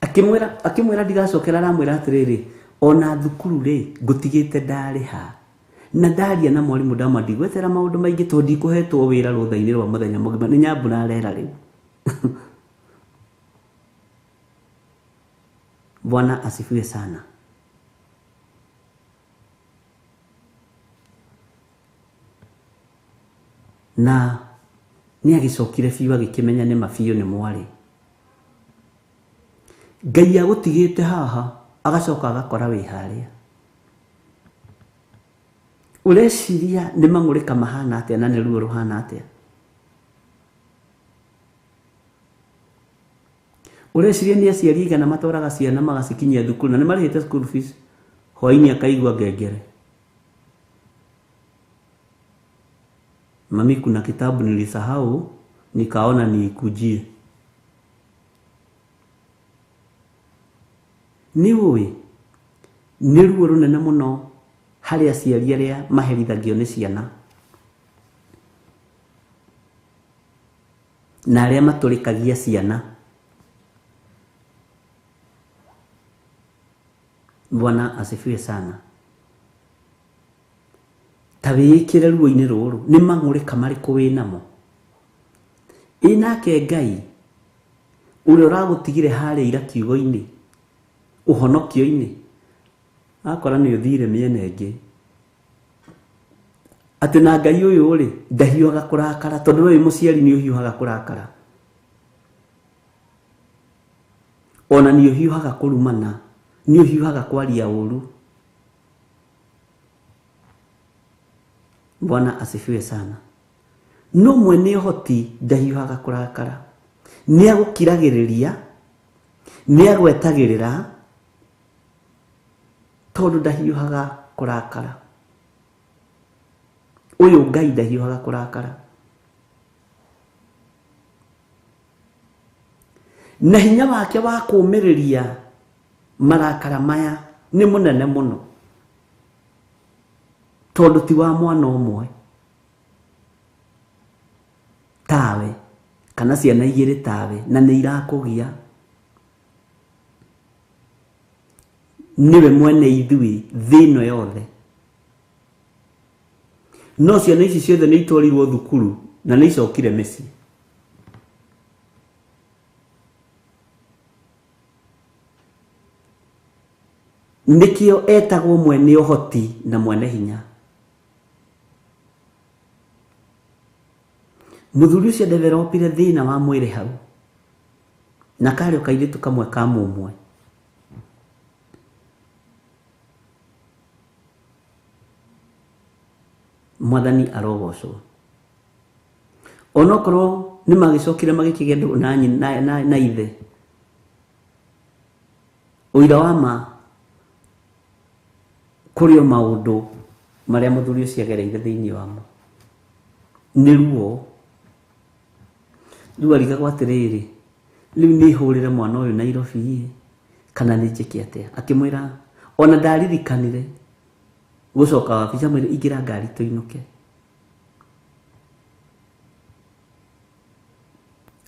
Akĩmwĩra ndigacokera, aramwĩra atĩrĩrĩ, ona thukuru rĩ ngũtigĩte ndarĩha na ndaria na mwarimũ ndamwa ndigwetera maũndũ maingĩ tondũ ndikũhetwo wĩra rũtha-inĩ rwa mũthenya mũgima nĩ Nyambura arera rĩu. Bwana asifiwe sana. Na nĩ agĩcokire biũ agĩkĩmenya nĩ ma biũ nĩ mwarĩ. Ngai agũtigĩte haha agacoka agakora wĩ harĩa. Ũreciria nĩ mang'ũrĩka mahana atĩa na nĩ ruo rũhana atĩa? Ũreciria nĩ aciari aigana matwaraga ciana magacikinyia thukuru na nĩ marĩhĩte school fees, hwainĩ akaigua ngengere, mami kuna kitabu nilisahau nikaona niikujie. Nĩ ũĩ nĩ ruo rũnene mũno harĩ aciari arĩa maherithagio nĩ ciana na arĩa matũrĩkagia ciana. Bwana asifiwe sana. Ta wĩĩkĩre ruo-inĩ rũrũ, nĩ mang'ũrĩka marĩkũ wĩnamo? Ĩ nake Ngai ũrĩa ũragũtigire harĩa ira kiugo-inĩ, ũhonokio-inĩ, akora nĩ ũthire mĩena ĩngĩ. Atĩ na Ngai ũyũ rĩ, ndahiũhaga kũrakara, tondũ we wĩ mũciari nĩ ũhiũhaga kũrakara. Ona nĩ ũhiũhaga kũrumana, nĩ ũhiũhaga kwaria ũru. Bwana asifiwe sana. No mwene ũhoti ndahiũhaga kũrakara. Nĩ agũkiragĩrĩria, nĩ agwetagĩrĩra, tondũ ndahiũhaga kũrakara. Ũyũ Ngai ndahiũhaga kũrakara. Na hinya wake wa kũũmĩrĩria marakara maya nĩ mũnene mũno, tondũ ti wa mwana ũmwe tawe kana ciana igĩrĩ tawe, na nĩ irakũgia. Nĩwe mwene ithuĩ thĩ ĩno yothe. No ciana ici ciothe nĩ itwarirwo thukuru na nĩ icokire mĩciĩ. Nĩkĩo etagwo mwene ũhoti na mwene hinya. Mũthuri ũcio developire thĩna wa mwĩrĩ hau, na karĩ o kairĩtu kamwe ka mũmwe. Mwathani arogocwo. Onokorwo nĩ magĩcokire magĩkĩgĩa ndũgũ na ithe, ũira wa ma kũrĩ o maũndũ marĩa mũthuri ũcio agereire thĩinĩ wamo nĩ ruo. Rĩu arigagwo atĩrĩrĩ, rĩu nĩ hũrĩre mwana ũyũ Nairobi kana nĩ njĩke atĩa? Akĩmwĩra ona ndaririkanire gũcoka wabici, amwĩre ingĩra ngari tũinũke.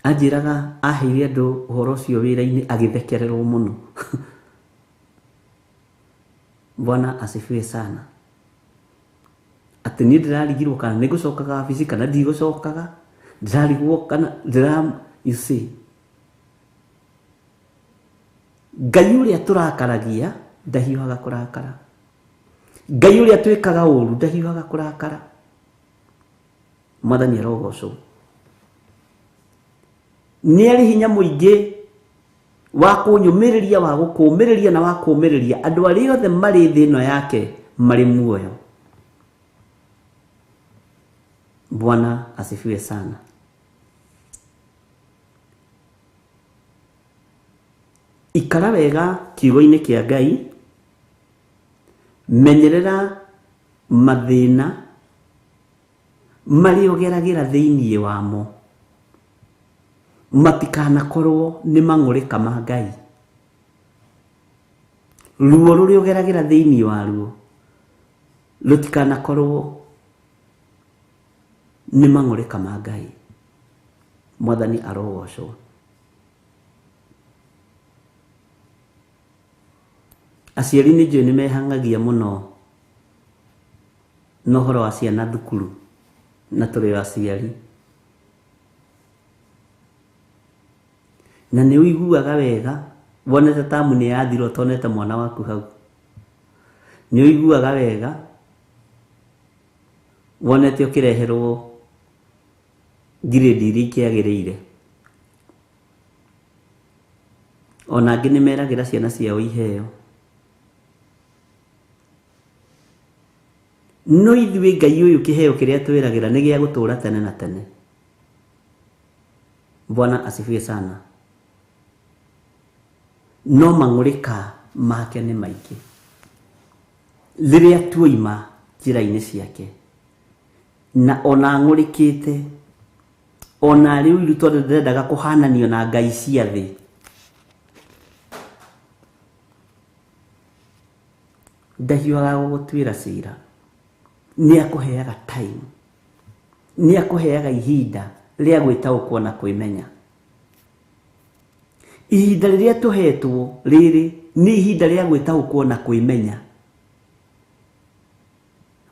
Anjĩraga aheire andũ ũhoro ũcio wĩra-inĩ agĩthekererwo mũno. Bwana asifiwe sana. Atĩ niĩ ndĩrarigirwo kana nĩ ngũcokaga wabici kana ndigũcokaga, ndĩrarigwo kana ndĩra, you see. Ngai ũrĩa tũrakaragia ndahiũhaga kũrakara. Ngai ũrĩa twĩkaga ũru ndahiũhaga kũrakara. Mwathani arogocwo. Nĩ arĩ hinya mũingĩ wa kũnyũmĩrĩria, wa gũkũmĩrĩria na wa kũmĩrĩria andũ arĩa othe marĩ thĩ ĩno yake marĩ muoyo. Bwana asifiwe sana. Ikara wega kiugo-inĩ kĩa Ngai, menyerera mathĩna marĩa ũgeragĩra thĩinĩ wamo, matikanakorwo nĩ mang'ũrĩka ma Ngai. Ruo rũrĩa ũgeragĩra thĩinĩ waruo rũtikanakorwo nĩ mang'ũrĩka ma Ngai. Mwathani arogocwo. Aciari nĩ njũĩ nĩ mehang'agia mũno na ũhoro wa ciana thukuru, na tũrĩ aciari. Na nĩ ũiguaga wega wonete tamu nĩ yathira ũtonete mwana waku hau. Nĩ ũiguaga wega wonete ũkĩreherwo ngirĩndi iria ikĩagĩrĩire. Ona angĩ nĩ meragĩra ciana ciao iheo. No ithuĩ Ngai ũyũ kĩheo kĩrĩa twĩragĩra nĩ gĩa gũtũũra tene na tene. Bwana asifiwe sana. No mang'ũrĩka make nĩ maingĩ rĩrĩa tuoima njĩra-inĩ ciake, na ona ng'ũrĩkĩte ona arĩ ũiru tondũ ndendaga kũhananio na ngai cia thĩ. Ndahiũhaga gũgũtuĩra cira, nĩ akũheaga time, nĩ akũheaga ihinda rĩa gwĩtaũkwo na kwĩmenya. Ihinda rĩrĩa tũhetwo rĩrĩ nĩ ihinda rĩa gwĩtaũkwo na kwĩmenya.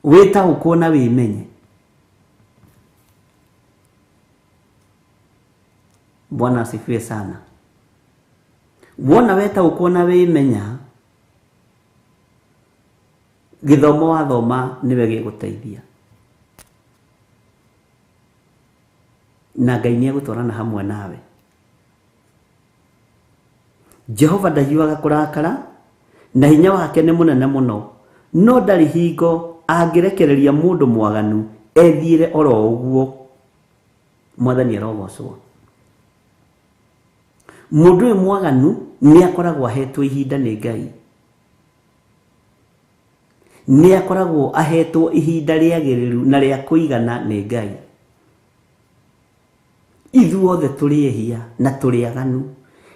Wĩtaũkwo na wĩmenye. Bwana asifiwe sana. Wona wetaũkwo na wĩmenya, gĩthomo wathoma nĩwe gĩgũteithia, na Ngai nĩ egũtwarana hamwe nawe. Jehova ndahiũhaga kũrakara, na hinya wake nĩ mũnene mũno, no ndarĩ hingo angĩrekereria mũndũ mwaganu ethiĩre oro ũguo. Mwathani arogocwo. Mũndũ ũyũ mwaganu nĩ akoragwo ahetwo ihinda nĩ Ngai, nĩ akoragwo ahetwo ihinda rĩagĩrĩru na rĩa kũigana nĩ Ngai. Ithuothe tũrĩ ehia na tũrĩ aganu,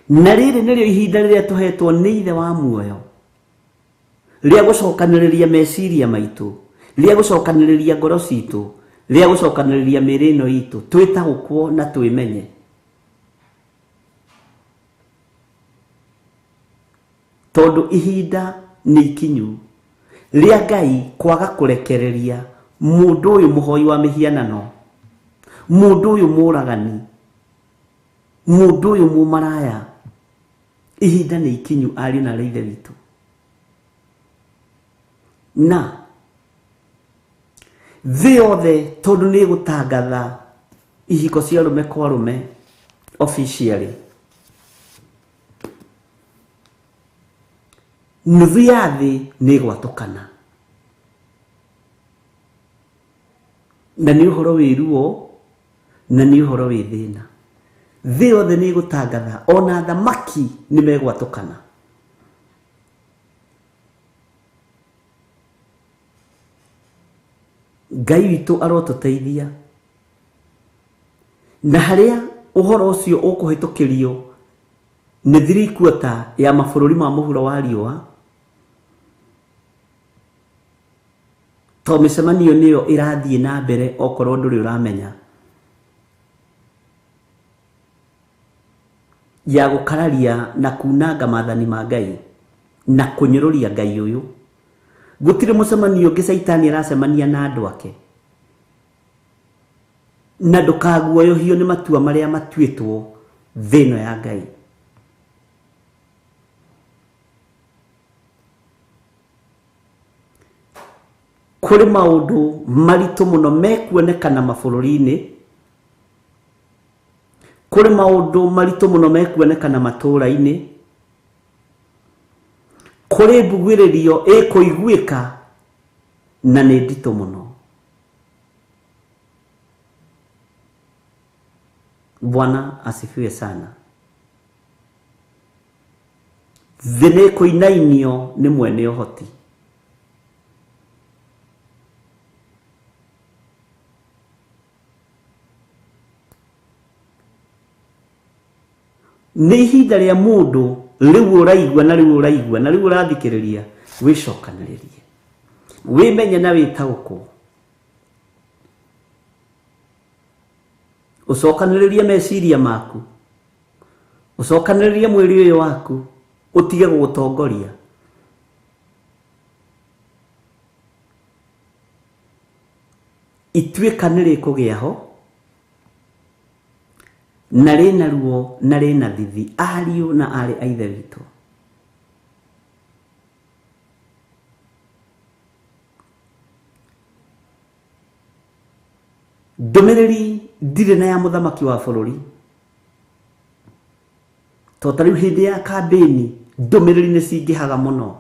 na rĩrĩ nĩrĩo ihinda rĩrĩa tũhetwo nĩ Ithe wa muoyo rĩa gũcokanĩrĩria meciria maitũ, rĩa gũcokanĩrĩria ngoro citũ, rĩa gũcokanĩrĩria mĩĩrĩ ĩno itũ, twĩtaũkwo na twĩmenye. Tondũ ihinda nĩ ikinyu rĩa Ngai kwaga kũrekereria mũndũ ũyũ mũhoi wa mĩhianano, mũndũ ũyũ mũragani, mũndũ ũyũ mũmaraya. Ihinda nĩ ikinyu, ariũ na aarĩ a Ithe witũ. Na thĩ yothe tondũ nĩ ĩgũtangatha ihiko cia arũme kwa arũme officially, nuthu ya thĩ nĩ ĩgwatũkana, na nĩ ũhoro wĩ ruo na nĩ ũhoro wĩ thĩna. Thĩ yothe nĩ ĩgũtangatha, ona athamaki nĩ megwatũkana. Ngai witũ arotũteithia, na harĩa ũhoro ũcio ũkũhĩtũkĩrio nĩ 3/4 ya mabũrũri ma mũhuro wa riũa, to mĩcemanio nĩyo ĩrathiĩ na mbere okorwo ndũrĩ ũramenya, ya gũkararia na kunanga maathani ma Ngai na kũnyũrũria Ngai ũyũ. Gũtirĩ mũcemanio ũngĩ Caitani aracemania na andũ ake, na ndũkaguoyohio nĩ matua marĩa matuĩtwo thĩ ĩno ya Ngai. Kũrĩ maũndũ maritũ mũno mekuonekana mabũrũri-inĩ, kũrĩ maũndũ maritũ mũno mekuonekana matũũra-inĩ, kũrĩ mbugĩrĩrio ĩkũiguĩka na nĩ nditũ mũno. Bwana asifiwe sana. Thĩ nĩ ĩkũinainio nĩ mwene ũhoti. Nĩ ihinda rĩa mũndũ rĩu ũraigua na rĩu ũraigua na rĩu ũrathikĩrĩria, wĩcokanĩrĩrie, wĩmenye na wĩtaũkwo, ũcokanĩrĩrie meciria maku, ũcokanĩrĩrie mwĩrĩ ũyũ waku, ũtige gũgũtongoria. Ituĩka nĩ rĩkũgĩa ho, na rĩna ruo na rĩna thithi, ariũ na aarĩ a Ithe witũ. Ndũmĩrĩri ndirĩ na ya mũthamaki wa bũrũri, to ta rĩu hĩndĩ ya kambĩni ndũmĩrĩri nĩ cingĩhaga mũno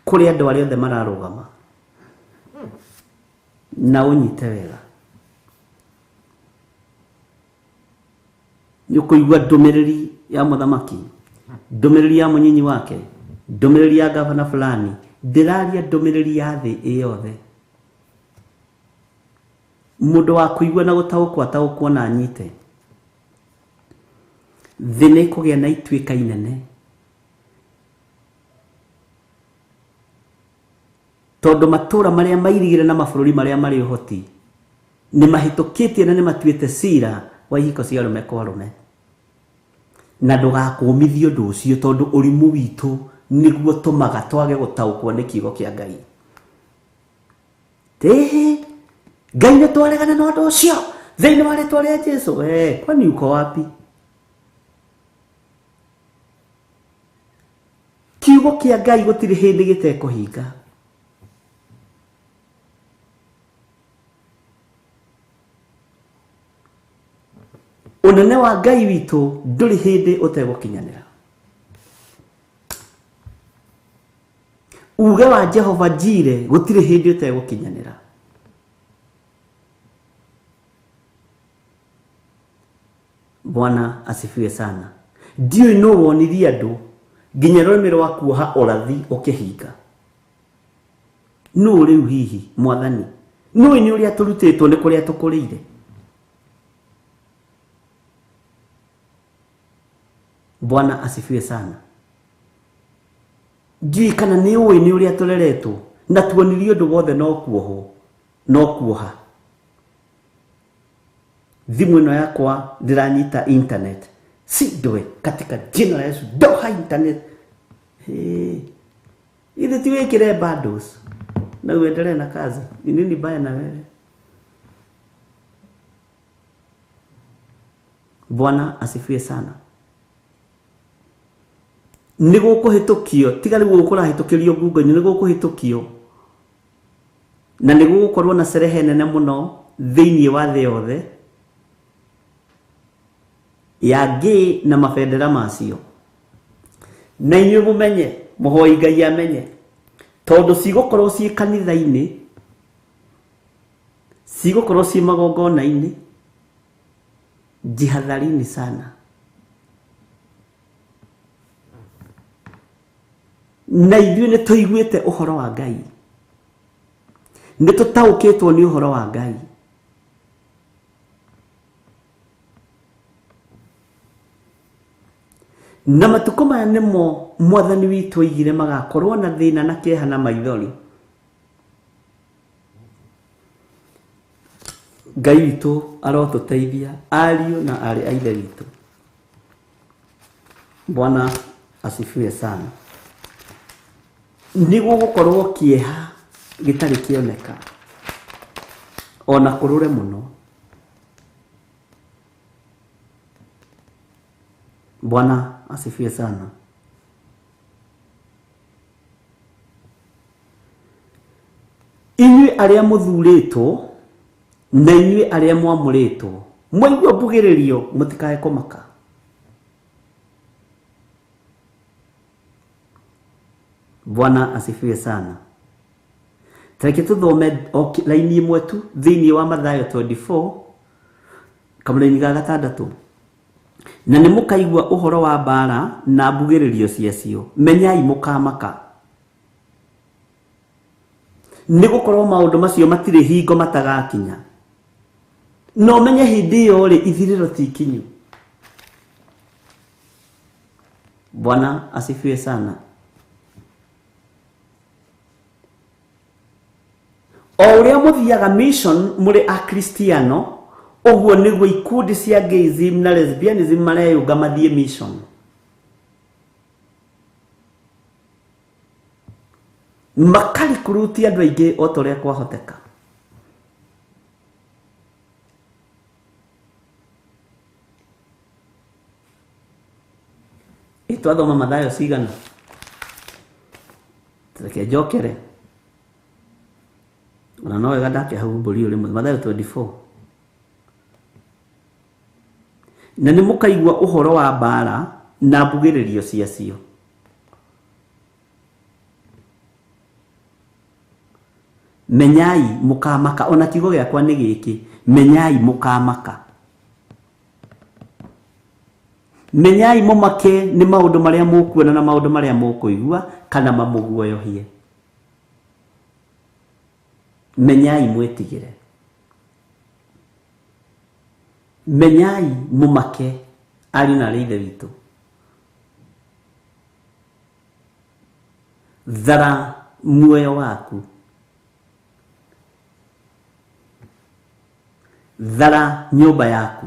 kũrĩ andũ arĩa othe mararũgama. Na ũnyite wega, nĩ ũkũigua ndũmĩrĩri ya mũthamaki. Ndũmĩrĩri ya mũnyinyi wake, ndũmĩrĩri ya gavana fulani, ndĩraria ndũmĩrĩri ya thĩ ĩyothe. Mũndũ wa kũigua na gũtaũkwo ataũkwo na anyite. Thĩ nĩ ĩkũgĩa na ituĩka inene, tondũ matũra marĩa mairigire na mabũrũri marĩa marĩ ũhoti nĩ mahĩtũkĩtie na nĩ matuĩte cira wa ihiko cia arũme kwa arũme. Na ndũgakũmithie ũndũ ũcio, tondũ ũrimũ witũ nĩguo tũmaga twage gũtaũkwo nĩ kiugo kĩa Ngai. Ĩhĩ, Ngai nĩ twaregana na ũndũ ũcio thĩinĩ wa rĩtwa rĩa Jesu. Kwani uko wapi? Kiugo kĩa Ngai gũtirĩ hĩndĩ gĩtekũhinga. Ũnene wa Ngai witũ ndũrĩ hĩndĩ ũtegũkinyanĩra. Uge wa Jehova Jire gũtirĩ hĩndĩ ũtegũkinyanĩra. Bwana asifiwe sana. Ndiũĩ nũ wonirie andũ nginya rũrĩmĩ rwa kuoha ũrathi ũkĩhinga. Nũ rĩu hihi mwathani? Nũĩ nĩ ũrĩa tũrutĩtwo nĩ kũrĩa tũkũrĩire? Bwana asifiwe sana. Ndiũĩ kana nĩ ũĩ nĩ ũrĩa tũreretwo na tuonirio ũndũ wothe no kuohwo, no kuoha. Thimũ ĩno yakwa ndĩranyita internet, sindwe katika jina la Yesu ndoha internet. Ithe ti wĩkĩre bundles na uendelee na kazi. Ni nini baya na wewe? Bwana asifiwe sana. Nĩ gũkũhĩtũkio, tiga rĩu gũkũrahĩtũkĩrio ngungo-inĩ, nĩ gũkũhĩtũkio na nĩ gũgũkorwo na cerehe nene mũno thĩinĩ wa thĩ yothe ya gay na mabendera macio. Na inyuĩ mũmenye, mũhoi Ngai amenye, tondũ cigũkorwo ciĩ kanitha-inĩ, cigũkorwo ciĩ magongona-inĩ. Jihadharini sana. Na ithuĩ nĩ tũiguĩte ũhoro wa Ngai, nĩ tũtaũkĩtwo nĩ ũhoro wa Ngai. Na matukũ maya nĩmo mwathani witũ oigire magakorwo na thĩna na kĩeha na maithori. Ngai witũ arotũteithia, ariũ na aarĩ a Ithe witũ. Bwana asifiwe sana. Nĩ gũgũkorwo kĩeha gĩtarĩ kĩoneka ona kũrũre mũno. Bwana asifiwe sana. Inyuĩ arĩa mũthurĩtwo na inyuĩ arĩa mwamũrĩtwo, mwaigua mbugĩrĩrio mũtikae kũmaka. Bwana asifiwe sana. Tareke tũthome raini ĩmwe tu thĩinĩ wa Mathayo 24 kamũraini ga gatandatũ. Na nĩ mũkaigua ũhoro wa mbara na mbugĩrĩrio ciacio, menyai mũkamaka, nĩ gũkorwo maũndũ macio matirĩ hingo matagakinya. No menye hĩndĩ ĩyo rĩ, ithirĩro ti ikinyu. Bwana asifiwe sana. O ũrĩa mũthiaga mission mũrĩ Akristiano, ũguo nĩguo ikundi cia gayism na lesbianism mareyũnga mathiĩ mission. Makarikuruti andũ aingĩ o ta ũrĩa kwahoteka. Twathoma Mathayo cigana? Reke njokere. Ona no wega ndake hau mbũri ũrĩ Mathayo 24. Na nĩ mũkaigua ũhoro wa mbara na mbugĩrĩrio ciacio. Menyai mũkamaka, ona kiugo gĩakwa nĩ gĩkĩ, menyai mũkamaka. Menyai mũmake nĩ maũndũ marĩa mũkuona na maũndũ marĩa mũkũigua kana mamũguoyohie. Menyai mwĩtigĩre. Menyai mũmake ariũ na aarĩ a Ithe witũ. Thara muoyo waku. Thara nyũmba yaku.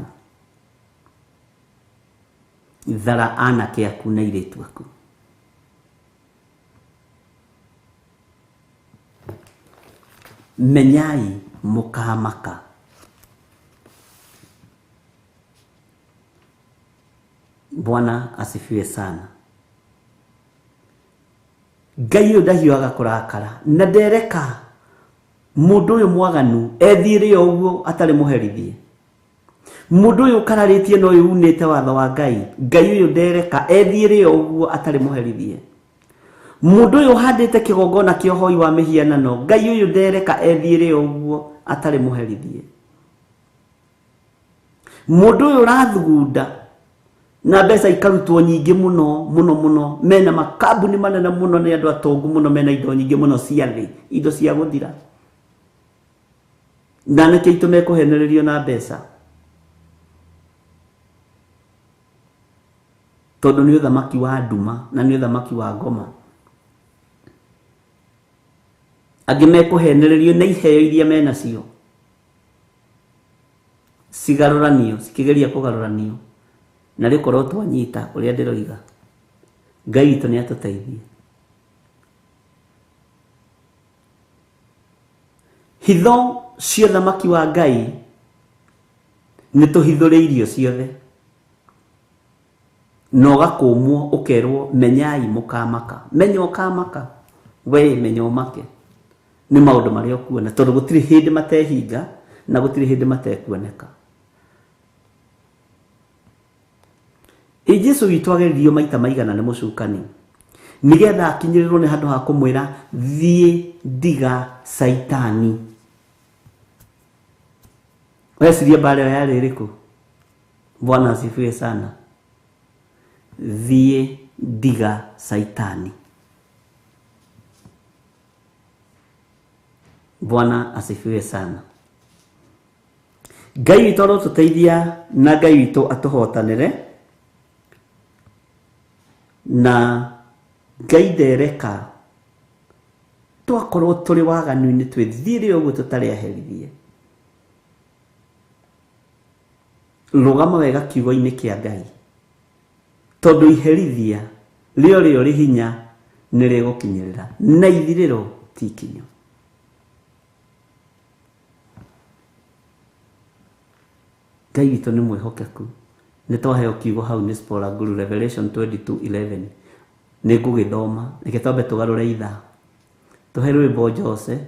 Thara anake aku na airĩtu aku. Menyai mũkamaka. Bwana asifiwe sana. Ngai ũyũ ndahiũhaga kũrakara na ndereka mũndũ ũyũ mwaganu ethiĩre o ũguo atarĩ mũherithie. Mũndũ ũyũ ũkararĩtie na ũyũ unĩte watho wa Ngai, Ngai ũyũ ndereka ethiĩre o ũguo atarĩ mũherithie. Mũndũ ũyũ ũhandĩte kĩgongona kĩa ũhoi wa mĩhianano, Ngai ũyũ ndereka ethiĩre o ũguo atarĩ mũherithie. Mũndũ ũyũ ũrathugunda na mbeca ikarutwo nyingĩ mũno mũno mũno, mena makambuni manene mũno, nĩ andũ atongu mũno, mena indo nyingĩ mũno cia thĩ, indo cia gũthira, na anake aitũ mekũhenererio na mbeca tondũ nĩ ũthamaki wa nduma na nĩ ũthamaki wa ngoma. Angĩ mekũhenererio na iheo iria menacio cigarũranio, cikĩgeria kũgarũranio, na rĩkorwo twanyita ũrĩa ndĩroiga. Ngai witũ nĩ atũteithie. Hitho cia ũthamaki wa Ngai nĩ tũhithũrĩirio ciothe, na ũgakũmwo ũkerwo menyai mũkamaka. Menya ũkamaka, we menya ũmake nĩ maũndũ marĩa ũkuona, tondũ gũtirĩ hĩndĩ matehinga na gũtirĩ hĩndĩ matekuoneka. Ĩ Jesu witũ ageririo maita maigana nĩ mũcukani nĩgetha akinyĩrĩrwo nĩ handũ ha kũmwĩra thiĩ ndiga Saitani. Weciria mbara ĩyo yarĩ ĩrĩkũ? Bwana asifiwe sana. Thiĩ ndiga Saitani. Bwana asifiwe sana. Ngai witũ arotũteithia na Ngai witũ atũhotanĩre, na Ngai ndereka twakorwo tũrĩ waganu-inĩ twĩthiĩre ũguo tũtarĩ aherithie. Rũgama wega kiugo-inĩ kĩa Ngai, tondũ iherithia rĩo rĩo rĩ hinya nĩ rĩgũkinyĩrĩra na ithirĩro ti ikinyo. Ngai witũ nĩ mwĩhokeku. Nĩ twaheo kiugo hau nĩ Spora Guru, Revelation 22:11. Nĩ ngũgĩthoma, reke twambe tũgarũre ithaa, tũhe rwĩmbo Jose.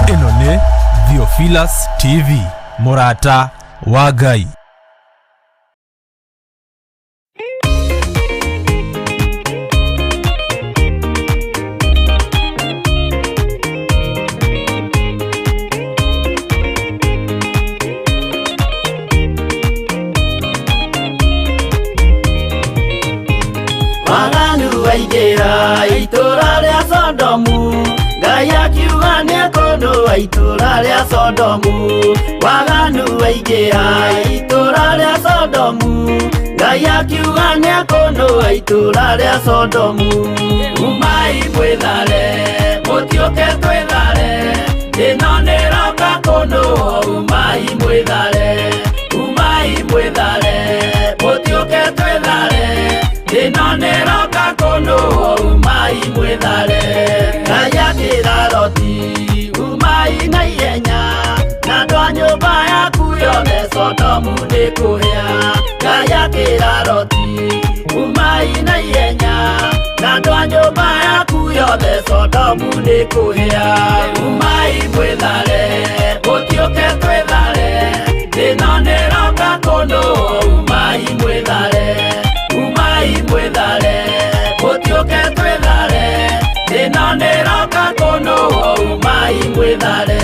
Ĩno nĩ Theophilus TV, mũrata wa Ngai. Waganu waingĩra itũũra rĩa Sodomu, Ngai akiuga nĩekũnũa itũũra rĩa Sodomu. Waganu waingĩra itũũra rĩa Sodomu, Ngai akiuga nĩekũnũa itũũra rĩa Sodomu. Umai mwĩthare, mũtiũke twĩthare, ĩno nĩĩroka kũnũa. Umai mwĩthare, umai mwĩthare, mũtiũke twĩthare, ĩno nĩĩroka kũnũa. Umai mwĩthare. Ngai akĩra Loti, umai na ihenya, na andũ a nyũmba yaku yothe Sodomu nĩkũhĩa. Ngai akĩra Loti, umai na ihenya, na andũ a nyũmba yaku yothe Sodomu nĩkũhĩa. Umai mwĩthare, mũtiũke twĩthare, ĩno nĩĩroka kũnũa. Umai mwĩthare, umai mwĩthare, mũtiũke twĩthare, mwĩthare.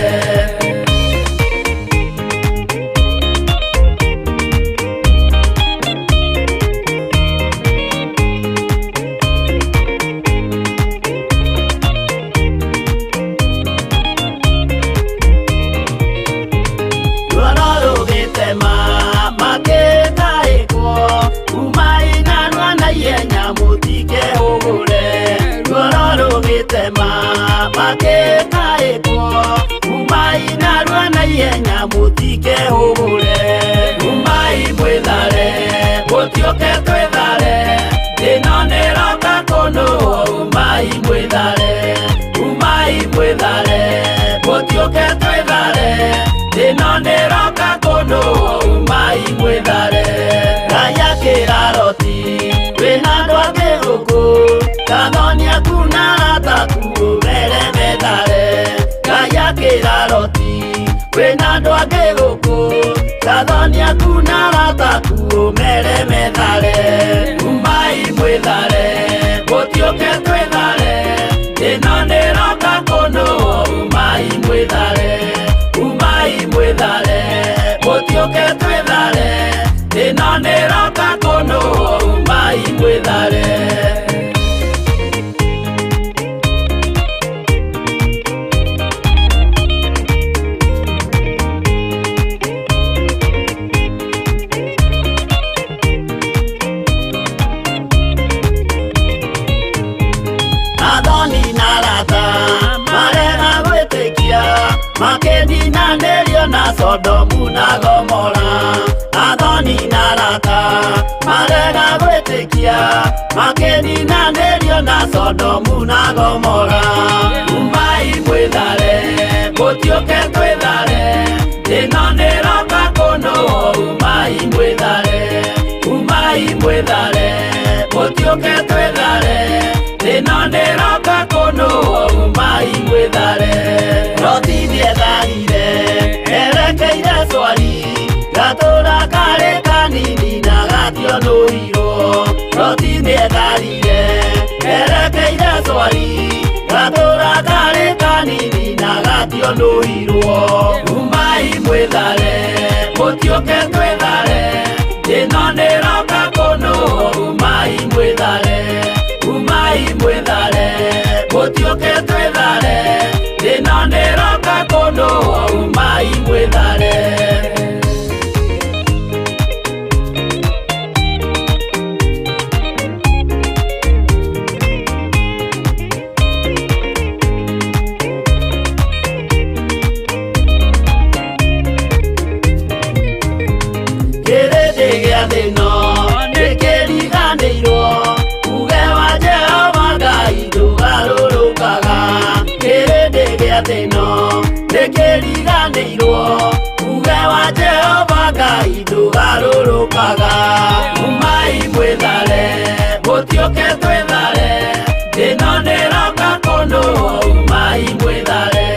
Umai mwĩthare, mũtiũke twĩthare, ĩno nĩroka kũnũ. Umai mwĩthare, umai mwĩthare, mũtiũke twĩthare, ĩno nĩroka kũnũ. Umai mwĩthare. Ngai akĩra Loti, wĩna andũ angĩ gũkũ, kathoni aku na arata aku ũmere methare. Ngai akĩra Loti, wĩna andũ angĩ gũkũ, kathoni aku na arata aku ũmere methare. Umai mwĩthare, mũtiũke twĩthare, ĩno nĩroka kũnũ. Umai mwĩthare, umai mwĩthare, mũtiũke twĩthare, ĩno nĩroka kũnũ. Umai mwĩthare. Makĩninanĩrio na Sodomu na Gomora. Athoni na arata marega gwĩtĩkia, makĩninanĩrio na Sodomu na Gomora. Umai mwĩthare, mũtiũke twĩthare, ĩno nĩroka kũnũ. Umai mwĩthare, umai mwĩthare, mũtiũke twĩthare, ĩno nĩroka kũnũ. Umai mwĩthare. Loti nĩetharire erekeire Swari, gatũra karĩ kanini na gationũirwo. Loti nĩetharire erekeire Swari, gatũra karĩ kanini na gationũirwo. Umai mwĩthare, mũtiũke twĩthare, ĩno nĩroka kũnũ. Umai mwĩthare, umai mwĩthare, mũtiũke twĩthare, ĩno nĩroka kũnũ. Umai mwĩthare. Kĩrĩndĩ gĩa thĩ ĩno nĩkĩriganĩirwo, uge wa Jehova Ngai ndũgarũrũkaga. Kĩrĩndĩ gĩa thĩ ĩno nĩkĩriganĩirwo, uge wa Jehova Ngai ndũgarũrũkaga. Umai mwĩthare, mũtiũke twĩthare, ĩno nĩroka kũnũ. Umai mwĩthare,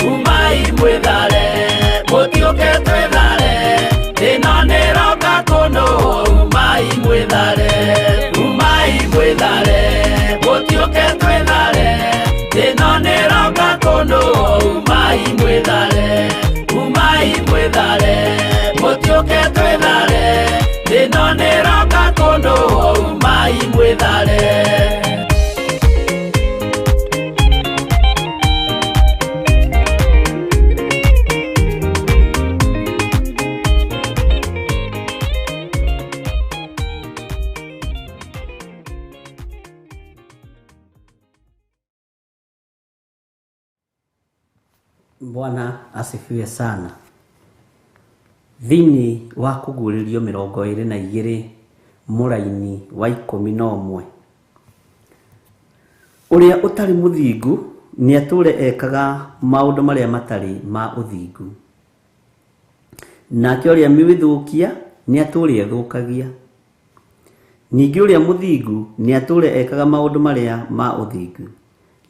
umai mwĩthare, mũtiũke twĩthare, ĩno nĩroka kũnũ. Umai mwĩthare, umai mwĩthare, mũtiũke twĩthare, ĩno nĩroka kũnũ. Umai mwĩthare, umai mwĩthare, mũtiũke twĩthare, ĩno nĩroka kũnũ. Umai mwĩthare. Bwana asifiwe sana. Thĩinĩ wa kũguũrĩrio 22 mũraini wa 11, ũrĩa ũtarĩ mũthingu nĩatũũre ekaga maũndũ marĩa matarĩ ma ũthingu, nake ũrĩa mwĩthũkia nĩatũũre ethũkagia. Ningĩ ũrĩa mũthingu nĩatũũre ekaga maũndũ marĩa ma ũthingu,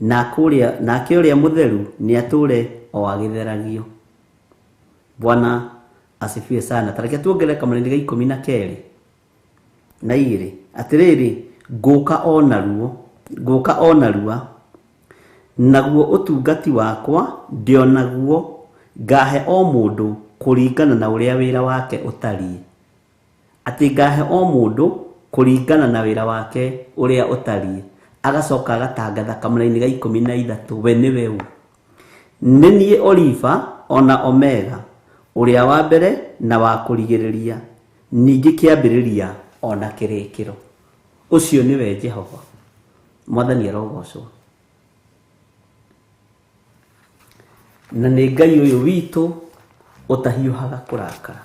nake ũrĩa mũtheru nĩatũũre o agĩtheragio. Bwana asifiwe sana. Tareke tuongerere kamũraini ga 12 na 2. Atĩrĩrĩ, ngũka o narua, Naguo ũtungati wakwa ndĩonaguo, ngahe o mũndũ kũringana na ũrĩa wĩra wake ũtariĩ. Atĩ ngahe o mũndũ kũringana na wĩra wake ũrĩa ũtariĩ. Agacoka agatangatha kamũraini ga 13, we nĩwe ũ? Nĩ niĩ Oliva ona Omega, ũrĩa wa mbere na wa kũrigĩrĩria, ningĩ kĩambĩrĩria ona kĩrĩkĩro. Ũcio nĩwe Jehova. Mwathani arogocwo. Na nĩ Ngai ũyũ witũ ũtahiũhaga kũrakara.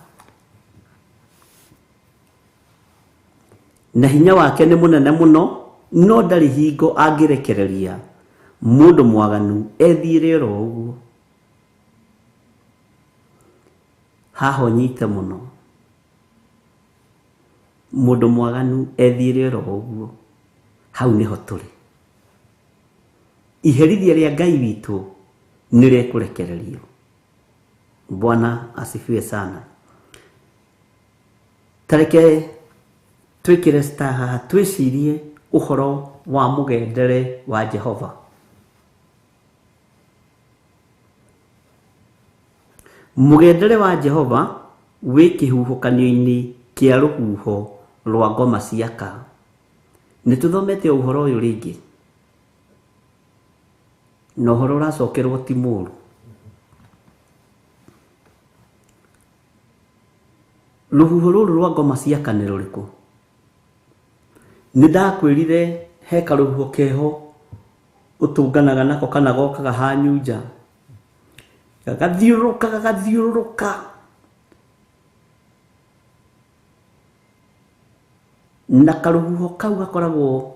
Na hinya wake nĩ mũnene mũno, no ndarĩ hingo angĩrekereria mũndũ mwaganu ethiĩre oro ũguo. Haha ũnyite mũno, mũndũ mwaganu ethiĩre oro ũguo, hau nĩho tũrĩ. Iherithia rĩa Ngai witũ nĩ rĩkũrekererio. Bwana asifiwe sana. Tareke twĩkĩre star haha twĩcirie ũhoro wa mũgendere wa Jehova. Mũgendere wa Jehova wĩ kĩhuhũkanio-inĩ kĩa rũhuho rwa ngoma ciaka. Nĩ tũthomete ũhoro ũyũ rĩngĩ, na ũhoro ũracokerwo ti mũũru. Rũhuho rũrũ rwa ngoma ciaka nĩ rũrĩkũ? Nĩ ndakwĩrire he karũhuho keho ũtũnganaga nako kana gokaga hanyu nja, gagathiũrũrũka gagathiũrũrũka, na karũhuho kau gakoragwo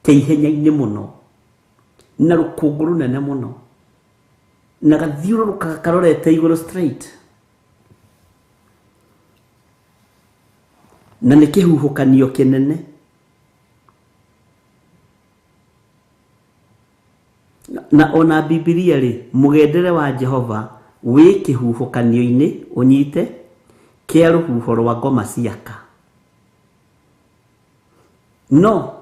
ke ihenya-inĩ mũno na rũkũngũ rũnene mũno, na gathiũrũrũka karorete igũrũ straight, na nĩ kĩhuhũkanio kĩnene. Na ona Bibilia rĩ, mũgendere wa Jehova wĩ kĩhuhũkanio-inĩ ũnyite kĩa rũhuho rwa ngoma ciaka. No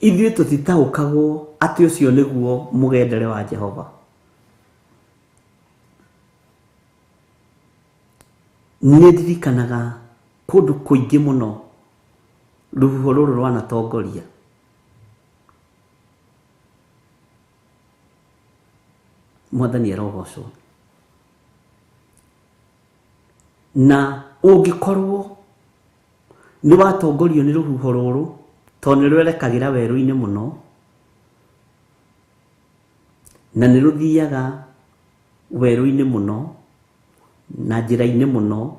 ithuĩ tũtitaũkagwo atĩ ũcio nĩguo mũgendere wa Jehova. Nĩ ndirikanaga kũndũ kũingĩ mũno rũhuho rũrũ rwanatongoria. Mwathani arogocwo. Na ũngĩkorwo nĩ watongorio nĩ rũhuho rũrũ, tondũ nĩ rwerekagĩra werũ-inĩ mũno, na nĩ rũthiaga werũ-inĩ mũno, na njĩra-inĩ mũno,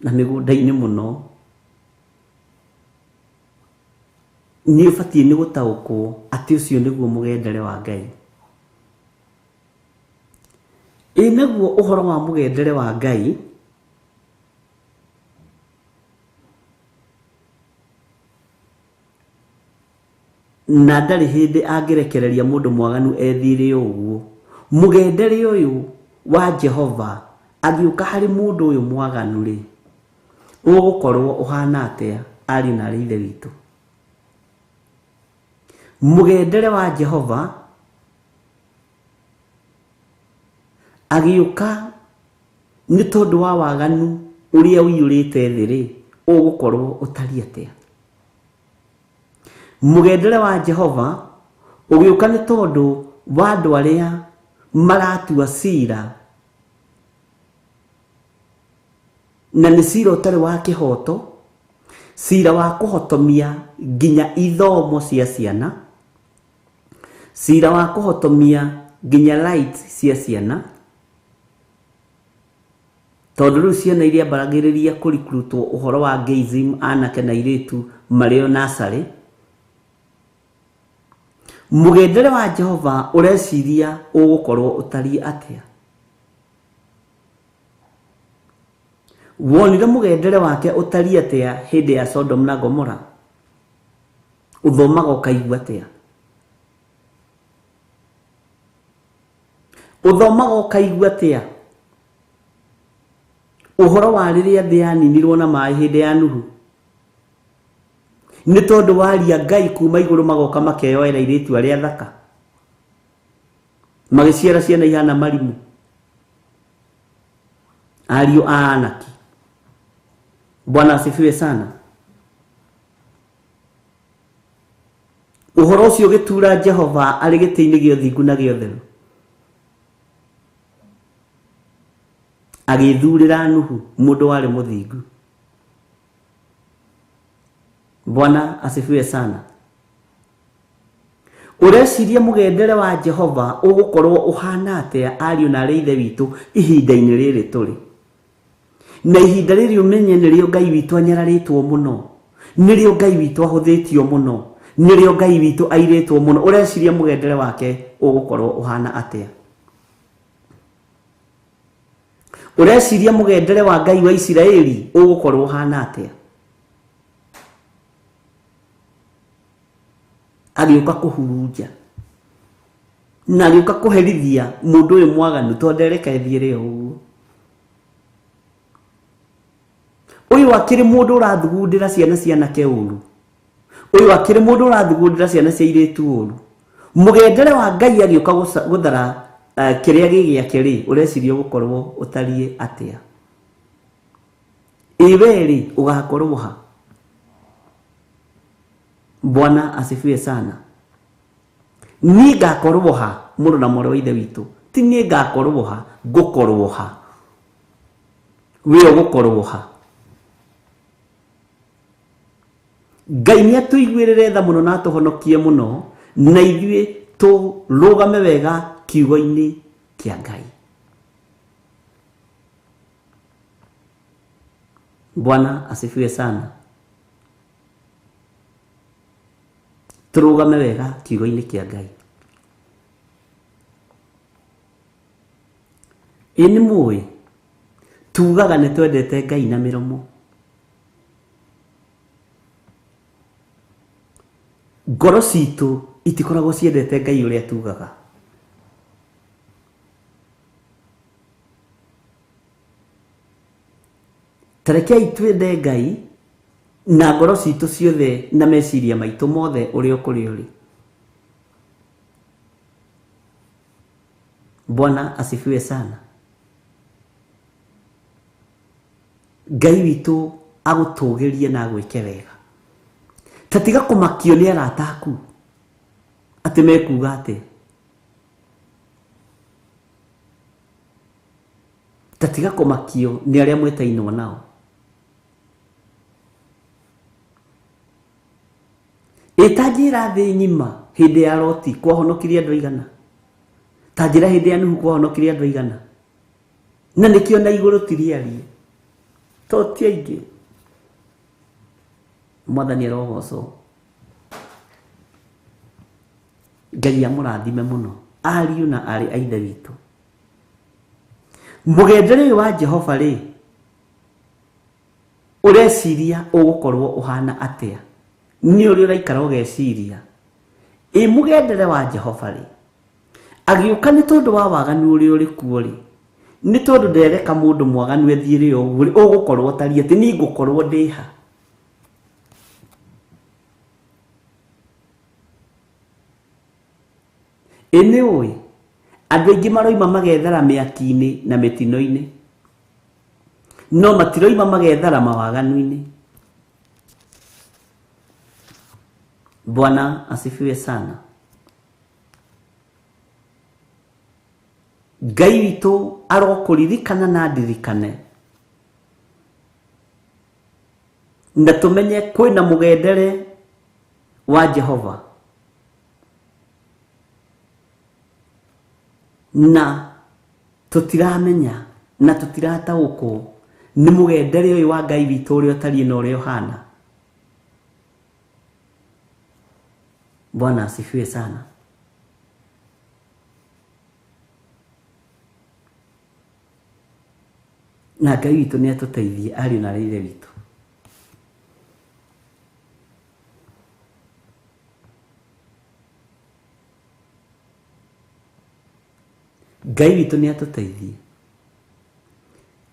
na mĩgũnda-inĩ mũno, nĩ ũbatiĩ nĩ gũtaũkwo atĩ ũcio nĩguo mũgendere wa Ngai. Ĩ naguo ũhoro wa mũgendere wa Ngai na ndarĩ hĩndĩ angĩrekereria mũndũ mwaganu ethiĩre ũguo. Mũgendere ũyũ wa Jehova agĩũka harĩ mũndũ ũyũ mwaganu rĩ, ũgũkorwo ũhana atĩa ariũ na aarĩ a Ithe witũ? Mũgendere wa Jehova agĩũka nĩ tondũ wa waganu ũrĩa ũiyũrĩte thĩ rĩ, ũgũkorwo ũtariĩ atĩa? Mũgendere wa Jehova ũgĩũka nĩ tondũ wa andũ arĩa maratua cira, na nĩ cira ũtarĩ wa kĩhoto, cira wa kũhotomia nginya ithomo cia ciana, cira wa kũhotomia nginya rights cia ciana, tondũ rĩu ciana iria mbaragĩrĩria kũrikrutwo ũhoro wa gayism anake na airĩtu marĩ o nursery. Mũgendere wa Jehova ũreciria ũgũkorwo ũtariĩ atĩa? Wonire mũgendere wake ũtariĩ atĩa hĩndĩ ya Sodom na Gomora? Ũthomaga ũkaigua atĩa? Ũthomaga ũkaigua atĩa ũhoro wa rĩrĩa thĩ yaninirwo na maĩ hĩndĩ ya Nuhu? Nĩ tondũ waria Ngai kuma igũrũ magoka makeyoera airĩtu arĩa thaka magĩciara ciana ihana marimũ ariũ a Anaki. Bwana asifiwe sana. Ũhoro ũcio ũgĩtura Jehova arĩ gĩtĩ-inĩ gĩa ũthingu na gĩa ũtheru. Agĩthurĩra Nuhu mũndũ warĩ mũthingu. Bwana asifiwe sana. Ũreciria mũgendere wa Jehova ũgũkorwo ũhana atĩa ariũ na arĩ ithe witũ ihinda-inĩ rĩrĩ tũrĩ? Na ihinda rĩrĩ ũmenye nĩrĩo Ngai witũ anyararĩtwo mũno, nĩrĩo Ngai witũ ahũthĩtio mũno, nĩrĩo Ngai witũ airĩtwo mũno. Ũreciria mũgendere wake ũgũkorwo ũhana atĩa? Ũreciria mũgendere wa Ngai wa Isiraeli ũgũkorwo ũhana atĩa? Agĩũka kũhurunja na agĩũka kũherithia mũndũ ũyũ mwaganu tondũ ndereka ĩthiĩre o ũguo. Ũyũ akĩrĩ mũndũ ũrathugundĩra ciana cia anake ũru, ũyũ akĩrĩ mũndũ ũrathugundĩra ciana cia airĩtu ũru. Mũgendere wa Ngai agĩũka gũthara kĩrĩa gĩ gĩake rĩ, ũreciria ũgũkorwo ũtariĩ atĩa? Ĩ we rĩ, ũgakorwo ha? Bwana asifiwe sana. Niĩ ngakorwo ha mũrũ na mwarĩ wa ithe witũ? Ti niĩ ngakorwo ha, ngũkorwo ha. We ũgũkorwo ha? Ngai nĩ atũiguĩrĩre tha mũno na atũhonokie mũno, na ithuĩ tũrũgame wega kiugo-inĩ kĩa Ngai. Bwana asifiwe sana. Tũrũgame wega kiugo-inĩ kĩa Ngai. Ĩ nĩ mũĩ tugaga nĩ twendete Ngai na mĩromo. Ngoro citũ itikoragwo ciendete Ngai ũrĩa tugaga. Tarekei twende Ngai na ngoro citũ ciothe na meciria maitũ mothe ũrĩa ũkũrĩ ũrĩ. Bwana asifiwe sana. Ngai witũ agũtũgĩrie na agwĩke wega. Ta tiga kũmakio nĩ arata aku atĩ mekuga atĩ. Ta tiga kũmakio nĩ arĩa mwĩtainwo nao. Ĩ ta njĩra thĩ ng'ima hĩndĩ ya Loti kwahonokirie andũ aigana? Ta njĩra hĩndĩ ya Nuhu kwahonokirie andũ aigana? Na nĩkĩo na igũrũ ti rĩarie to ti aingĩ. Mwathani arogocwo. Ngai amũrathime mũno ariũ na arĩ a ithe witũ. Mũgendere ũyũ wa Jehova rĩ, ũreciria ũgũkorwo ũhana atĩa? Nĩ ũrĩa ũraikara ũgeciria. Ĩ mũgendere wa Jehova rĩ, agĩũka nĩ tondũ wa waganu ũrĩa ũrĩ kuo rĩ, nĩ tondũ ndereka mũndũ mwaganu ethiĩre ũguo rĩ, ũgũkorwo ũtariĩ atĩ niĩ ngũkorwo ndĩ ha? Ĩ nĩ ũĩ andũ aingĩ maroima magethara mĩaki-inĩ na mĩtino-inĩ, no matiroima magethara mawaganu-inĩ. Bwana asifiwe sana. Ngai witũ arokũririkana na ndirikane, na tũmenye kwĩna mũgendere wa Jehova na tũtiramenya na tũtirataũkwo nĩ mũgendere ũyũ wa Ngai witũ ũrĩa ũtariĩ na ũrĩa ũhana. Bwana asifiwe sana. Na Ngai witũ nĩ atũteithie ariũ na arĩ ithe witũ. Ngai witũ nĩ atũteithie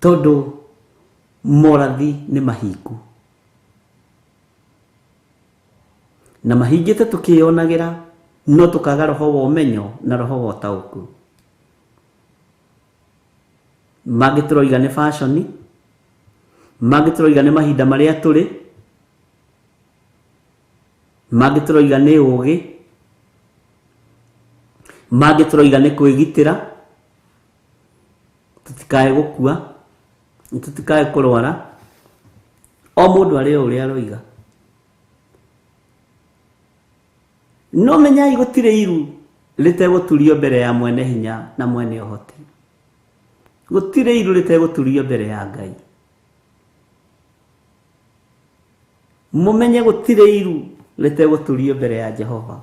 tondũ morathi nĩ mahingu. Na mahingĩte tũkĩyonagĩra no tũkaga roho wa ũmenyo na roho wa ũtaũku. Mangĩ tũroiga nĩ fashion, mangĩ tũroiga nĩ mahinda marĩa tũrĩ, mangĩ tũroiga nĩ ũgĩ, mangĩ tũroiga nĩ kwĩgitĩra tũtikae gũkua, tũtikae kũrwara. O mũndũ arĩ o ũrĩa aroiga. No menyai gũtirĩ iru rĩtegũturio mbere ya mwene hinya na mwene ũhoti. Gũtirĩ iru rĩtegũturio mbere ya Ngai. Mũmenye gũtirĩ iru rĩtegũturio mbere ya Jehova.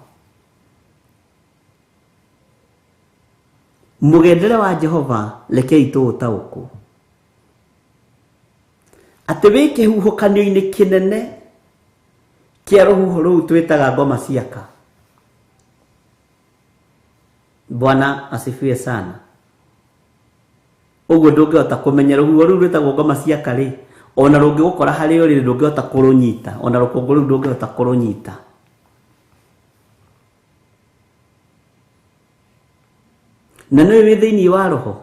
Mũgendere wa Jehova rekei tũũtaũkwo. Atĩ wĩ kĩhuhũkanio-inĩ kĩnene kĩa rũhuho rũu twĩtaga ngoma ciaka. Bwana asifiwe sana. Ũguo ndũngĩhota kũmenya rũhuho rũu rwĩtagwo ngoma ciaka rĩ, ona rũngĩgũkora harĩa ũrĩ ndũngĩhota kũrũnyita, ona rũkũngũ rũu ndũngĩhota kũrũnyita. Na nĩwe wĩ thĩinĩ wa roho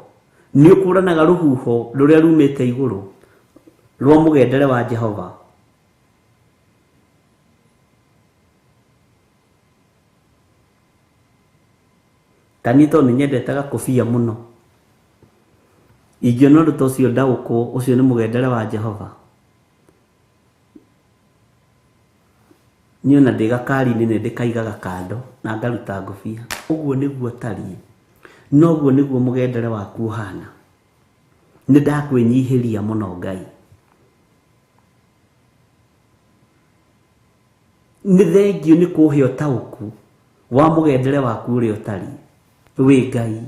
nĩ ũkũranaga rũhuho rũrĩa rumĩte igũrũ rwa mũgendere wa Jehova. Tani tondũ nĩnyendete gakobia mũno, ingĩona ũndũ ta ũcio ndaũkwo, ũcio nĩ mũgendere wa Jehova. Niĩ ona ndĩ gakari-inĩ nĩ ndĩkaigaga kando na ngaruta ngobia. Ũguo nĩguo tariĩ, noguo nĩguo mũgendere waku ũhana. Nĩ ndakwĩnyihĩria mũno Ngai. Nĩ thengiũ nĩ kũhe ũtaũku wa mũgendere waku ũrĩa ũtariĩ. Wĩ Ngai.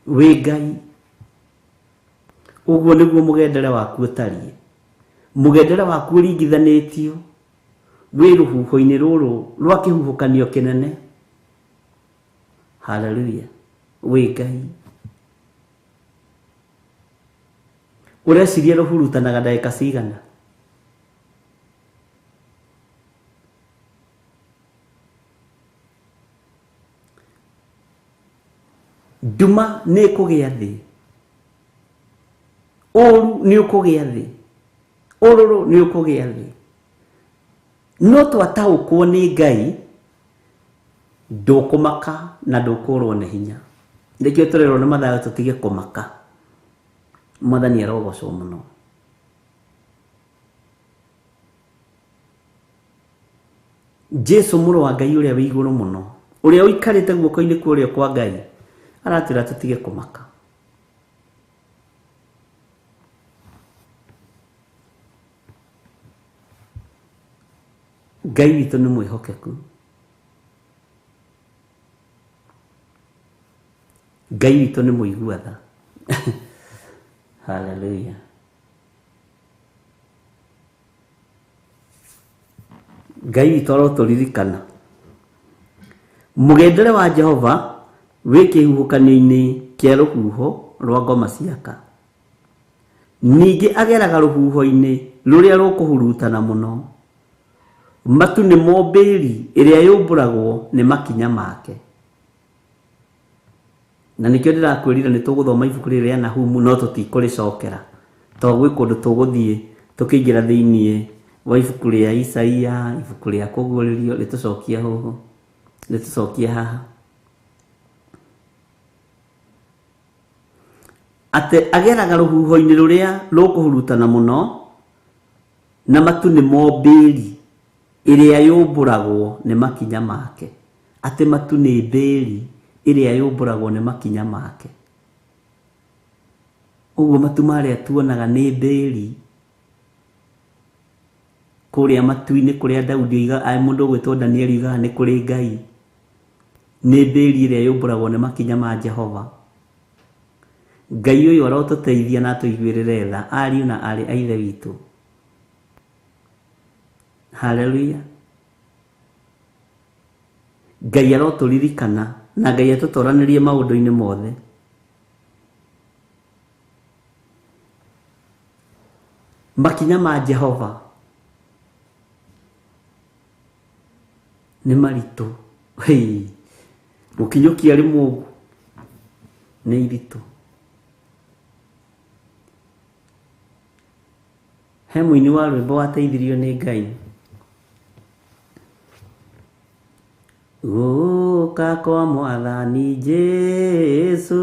Wĩ Ngai. Ũguo nĩguo mũgendere waku ũtariĩ. Mũgendere waku ũringithanĩtio wĩ rũhuho-inĩ rũrũ rwa kĩhuhũkanio kĩnene. Hallelujah. Wĩ Ngai. Ũreciria rũhurutanaga ndagĩka cigana? Nduma nĩ ĩkũgĩa thĩ, ũru nĩ ũkũgĩa thĩ, ũrũrũ nĩ ũkũgĩa thĩ. No twataũkwo nĩ Ngai, ndũkũmaka na ndũkũrwo nĩ hinya. Nĩkĩo tũrerwo nĩ Mathayo tũtige kũmaka. Mwathani arogocwo mũno. Jesu mũrũ wa Ngai ũrĩa wĩ igũrũ mũno, ũrĩa ũikarĩte guoko-inĩ kwa ũrĩo kwa Ngai, aratwĩra tũtige kũmaka. Ngai witũ nĩ mwĩhokeku. Ngai witũ nĩ mũigua tha. Hallelujah. Ngai witũ arotũririkana. Mũgendere wa Jehova wĩ kĩhuhũkanio-inĩ kĩa rũhuho rwa ngoma ciaka. Ningĩ ageraga rũhuho-inĩ rũrĩa rũkũhurutana mũno. Matu nĩ mo mbĩri ĩrĩa yũmbũragwo nĩ makinya make. Na nĩkĩo ndĩrakwĩrire nĩ tũgũthoma ibuku rĩrĩ rĩa Nahumu no tũtikũrĩcokera, tondũ gwĩ kũndũ tũgũthiĩ tũkĩingĩra thĩinĩ wa ibuku rĩa Isaia, ibuku rĩa kũguũrĩrio, rĩtũcokie hũhũ, rĩtũcokie haha. Atĩ ageraga rũhuho-inĩ rũrĩa rũkũhurutana mũno, na matu nĩ mo mbĩri ĩrĩa yũmbũragwo nĩ makinya make. Atĩ matu nĩ mbĩri ĩrĩa yũmbũragwo nĩ makinya make. Ũguo matu marĩa tuonaga nĩ mbĩri kũrĩa matu-inĩ, kũrĩa Daudi oigaga, mũndũ ũgwĩtwo Danieli oigaga nĩ kũrĩ Ngai. Nĩ mbĩri ĩrĩa yũmbũragwo nĩ makinya ma Jehova. Ngai ũyũ arotũteithia na atũiguĩrĩre tha, ariũ na aarĩ a Ithe witũ. Hallelujah. Ngai arotũririkana na Ngai atũtoranĩrie maũndũ-inĩ mothe. Makinya ma Jehova nĩ maritũ. Hei, gũkinyũkia rĩmwe ũguo nĩ iritũ. He mũini wa rwĩmbo wateithirio nĩ Ngai. Gũka kwa Mwathani Jesũ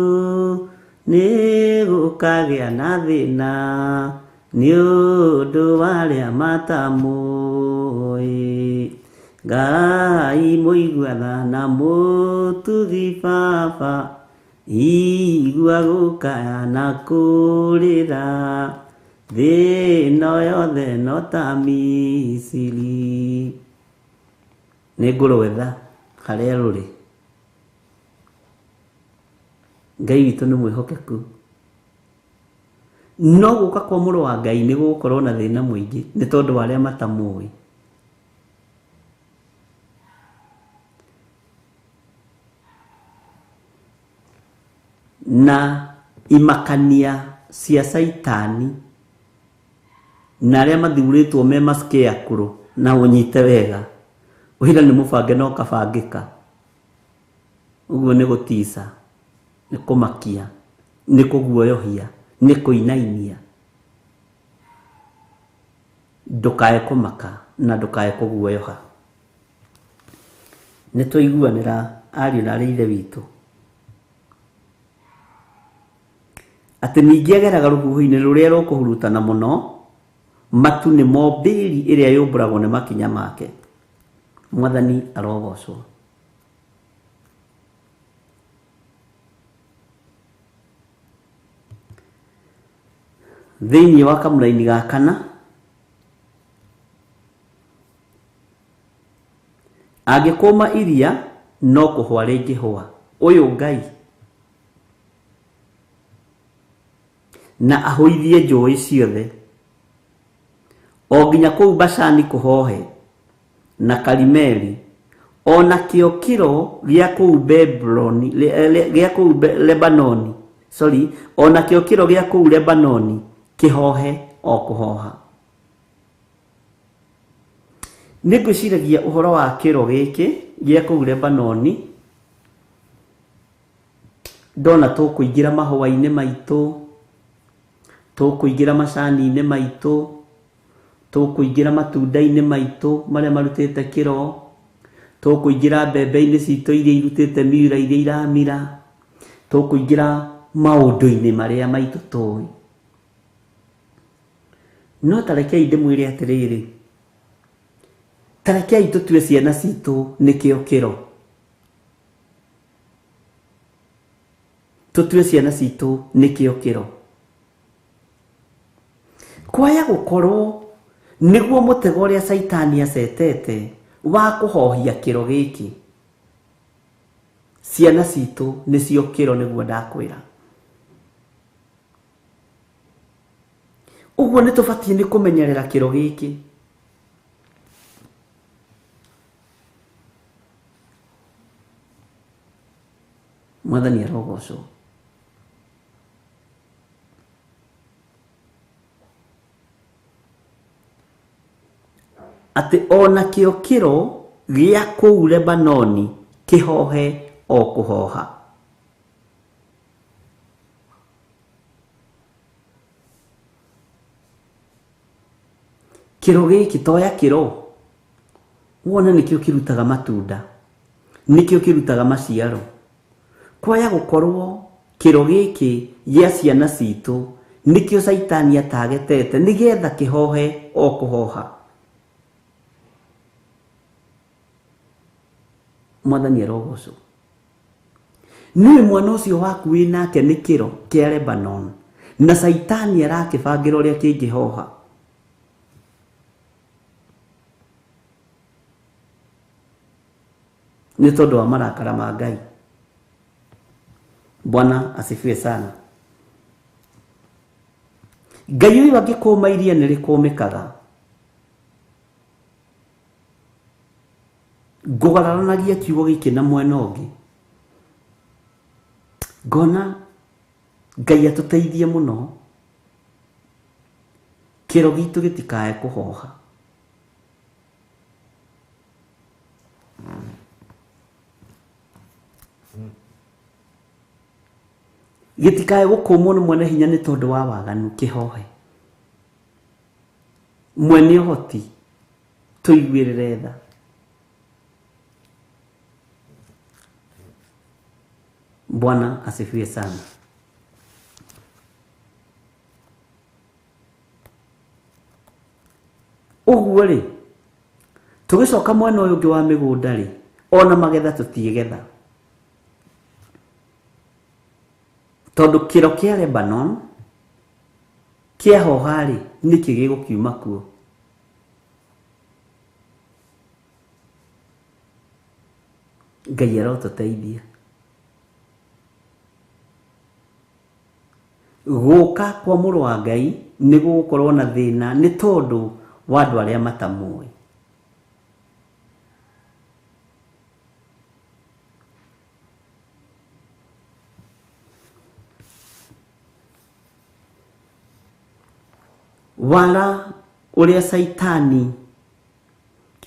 nĩ gũkagĩa na thĩna nĩ ũndũ wa arĩa matamũĩ. Ngai mũigua tha na mũtugi baba, igua gũkaya na kũrĩra, thĩ ĩno yothe no ta Misiri. Nĩ ngũrwetha harĩa rũrĩ. Ngai witũ nĩ mwĩhokeku. No gũka kwa mũrũ wa Ngai nĩ gũgũkorwo na thĩna mũingĩ nĩ tondũ wa arĩa matamũĩ. Na imakania cia Caitani na arĩa mathurĩtwo me mascarecrow na ũnyite wega ũira nĩ mũbange no kabangĩka. Ũguo nĩ gũtica, nĩ kũmakia, nĩ kũguoyohia, nĩ kũinainia. Ndũkae kũmaka na ndũkae kũguoyoha. Nĩ twaiguanĩra ariũ na arĩ ithe witũ atĩ ningĩ ageraga rũhuho-inĩ rũrĩa rũkũhurutana mũno, matu nĩmo mbĩri ĩrĩa yũmbũragwo nĩ makinya make. Mwathani arogocwo. Thĩinĩ wa kamũraini ga kana, angĩkũma iria no kũhwa rĩngĩhũa. Ũyũ Ngai na ahũithie njũĩ ciothe o nginya kũu Bashani kũhohe na Karimeli, o nakĩo kĩro gĩa kũu Bebloni, gĩa kũu Lebanoni, sorry, o nakĩo kĩro gĩa kũu Lebanoni kĩhohe o kũhoha. Nĩ ngwĩciragia ũhoro wa kĩro gĩkĩ gĩa kũu Lebanoni, ndona tũkũingĩra mahũa-inĩ maitũ, tũkũingĩra macani-inĩ maitũ, tũkũingĩra matunda-inĩ maitũ marĩa marutĩte kĩro, tũkũingĩra mbembe-inĩ citũ iria irutĩte miura iria iramira, tũkũingĩra maũndũ-inĩ marĩa maitũ tũĩ. No ta rekei ndĩmwĩre atĩrĩrĩ, ta rekei tũtue ciana citũ nĩkĩo kĩro. Tũtue ciana citũ nĩkĩo kĩro. Kwaya gũkorwo nĩguo mũtego ũrĩa Caitani acetete wa kũhohia kĩro gĩkĩ. Ciana citũ nĩcio kĩro nĩguo ndakwĩra. Ũguo nĩ tũbatiĩ nĩ kũmenyerera kĩro gĩkĩ. Mwathani arogocwo. Atĩ ona kĩo kĩro gĩa kũu Lebanoni kĩhohe o kũhoha. Kĩro gĩkĩ toya kĩro wone nĩkĩo kĩrutaga matunda, nĩkĩo kĩrutaga maciaro. Kwaya gũkorwo kĩro gĩkĩ gĩa ciana citũ nĩkĩo Caitani atagetete nĩgetha kĩhohe o kũhoha. Mwathani arogocwo. Nĩwe mwana ũcio waku wĩ nake nĩ kĩro kĩa Lebanon na Caitani arakĩbangĩra ũrĩa kĩngĩhoha. Nĩ tondũ wa marakara ma Ngai. Bwana asifiwe sana. Ngai ũyũ angĩkũma iria nĩ rĩkũmĩkaga. Ngũgararanagia kiugo gĩkĩ na mwena ũngĩ. Ngona Ngai atũteithie mũno. Kĩro Kĩro gitũ gĩtikae kũhoha. Gĩtikae gũkũmwo nĩ mwene hinya nĩ tondũ wa waganu kĩhohe. Mwene ũhoti tũiguĩrĩre tha. Bwana asifiwe sana. Ũguo rĩ, tũgĩcoka mwena ũyũ ũngĩ wa mĩgũnda rĩ, ona magetha tũtiĩgetha. Tondũ kĩro kĩa Lebanon kĩahoha rĩ, nĩkĩ gĩgũkiuma kuo? Ngai arotũteithia. Gũka kwa mũrũ wa Ngai nĩ gũgũkorwo na thĩna nĩ tondũ wa andũ arĩa matamũĩ. Wara ũrĩa Caitani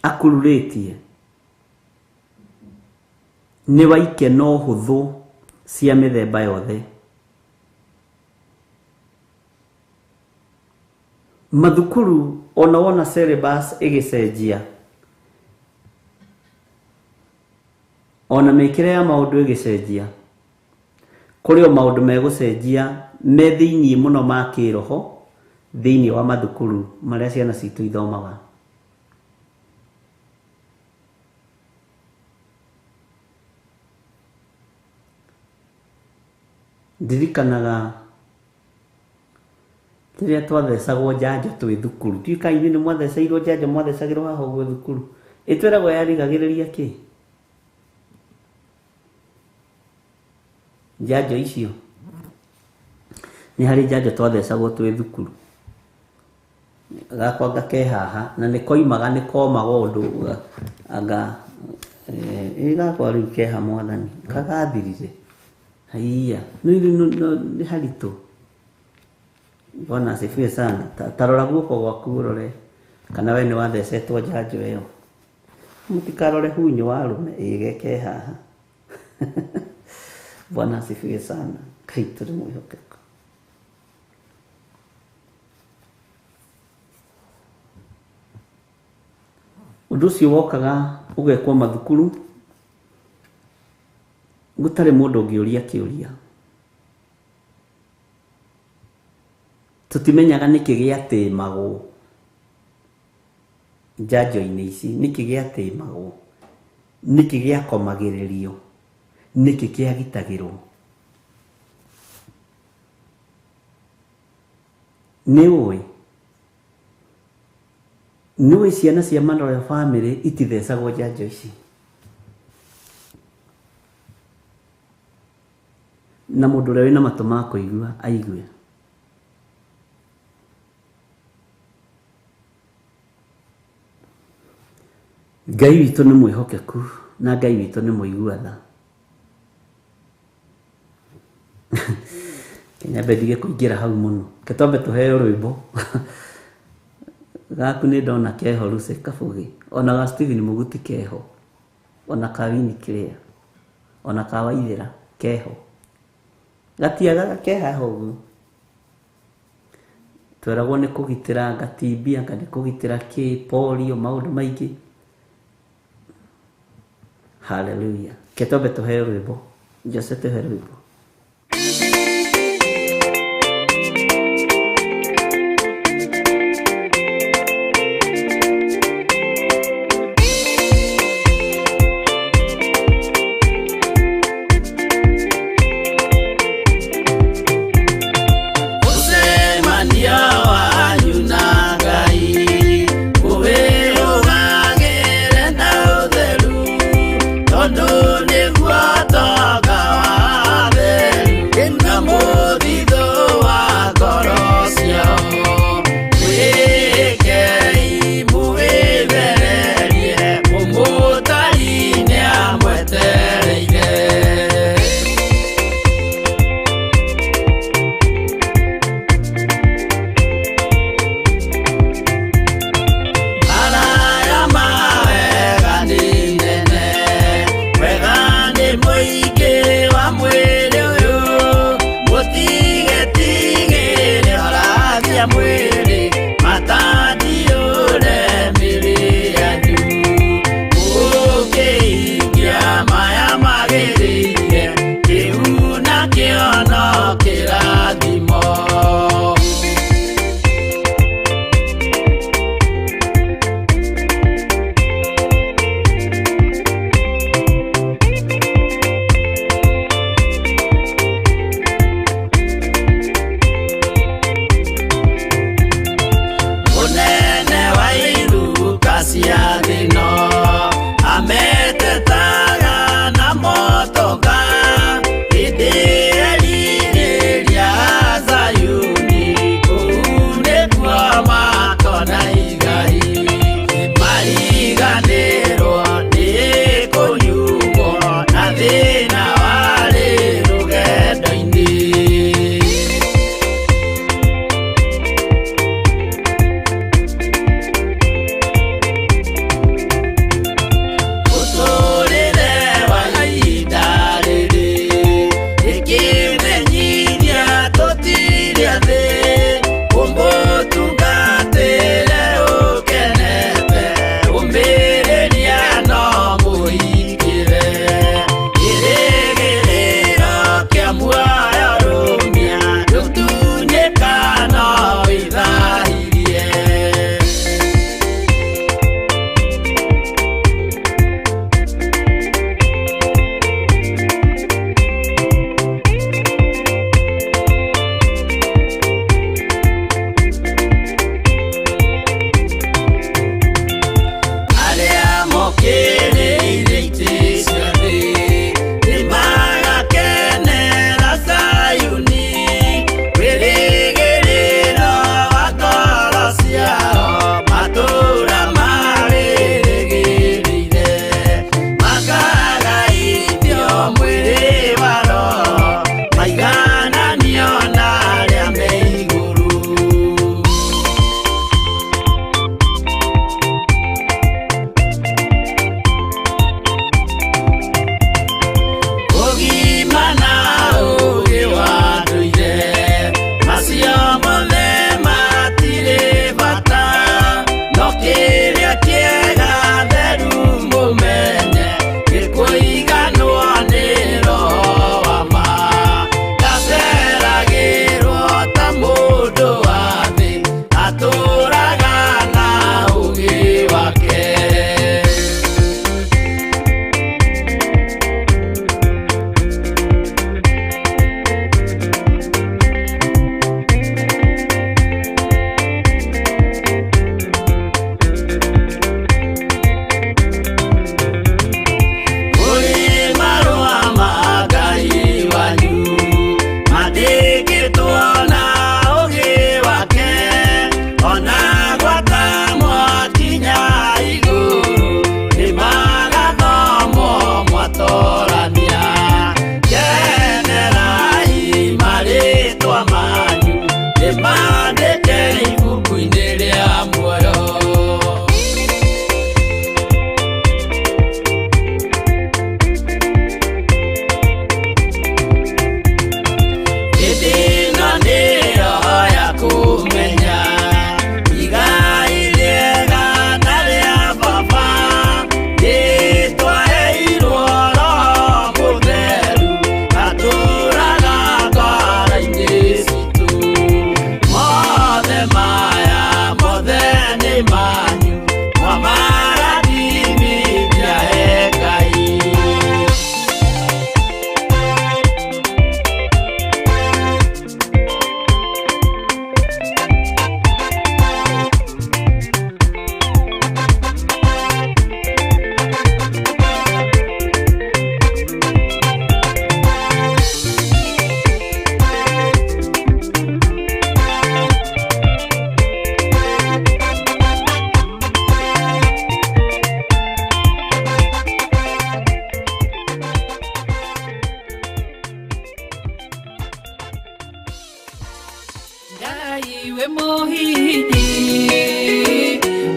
akururĩtie nĩ wa ikeno hũthũ cia mĩthemba yothe. Mathukuru ona wona syllabus ĩgĩcenjia, ona mĩkĩre ya maũndũ ĩgĩcenjia, kũrĩ o maũndũ megũcenjia me thĩiniĩ mũno ma kĩroho thĩiniĩ wa mathukuru marĩa ciana citũ ithomaga. Ndirikanaga rĩrĩa twathecagwo njanjo twĩ thukuru. Ndiũĩ kana inyuĩ nĩ mwatheceirwo njanjo, mwathecagĩrwo haha ũguo thukuru. Ĩtwĩragwo yarigagĩrĩria kĩ? Njanjo icio. Nĩ harĩ njanjo twathecagwo twĩ thukuru. Gakwa anga ke haha na nĩ koimaga nĩ komaga ũndũ anga ĩ gakwa rĩu keha mwathani kagathirire. Haiya, nĩ haritũ. Bwana asifiwe sana. Ta rora guoko gwaku ũrore kana we nĩ wathecetwo njanjo ĩyo. Mũtikarore hunyũ wa arũme, ĩ geke haha. Bwana asifiwe sana. Ngai tũrĩ mwĩhokeku. Ũndũ ũcio wokaga ũgekwo mathukuru gũtarĩ mũndũ ũngĩũria kĩũria. Tũtimenyaga nĩkĩ gĩatĩmagwo njanjo-inĩ ici, nĩkĩ gĩatĩmagwo, nĩkĩ gĩakomagĩrĩrio, nĩkĩ kĩagitagĩrwo. Nĩ ũĩ? Nĩ ũĩ ciana cia Royal Family itithecagwo njanjo ici? Na mũndũ ũrĩa wĩna matũ ma kũigua aigue. Ngai witũ nĩ mwĩhokeku na Ngai witũ nĩ mũigua tha. Nyambe ndige kũingĩra hau mũno. Reke twambe tũheo rwĩmbo. Gaku nĩ ndona keho Lucy Kabugi. Ona ga Stephen Mũguti keho. Ona ka Winnie Claire. Ona ka Waithera keho. Gatiagaga kehaha ũguo. Tweragwo nĩ kũgitĩra anga TB, anga nĩ kũgitĩra kĩ, polio, maũndũ maingĩ. Hallelujah. Reke twambe tũheo rwĩmbo. Jose tũhe rwĩmbo. Ũcemania wanyu na Ngai ũwĩrũgagĩre na ũtheru, tondũ nĩguo ũtonga wa thĩ.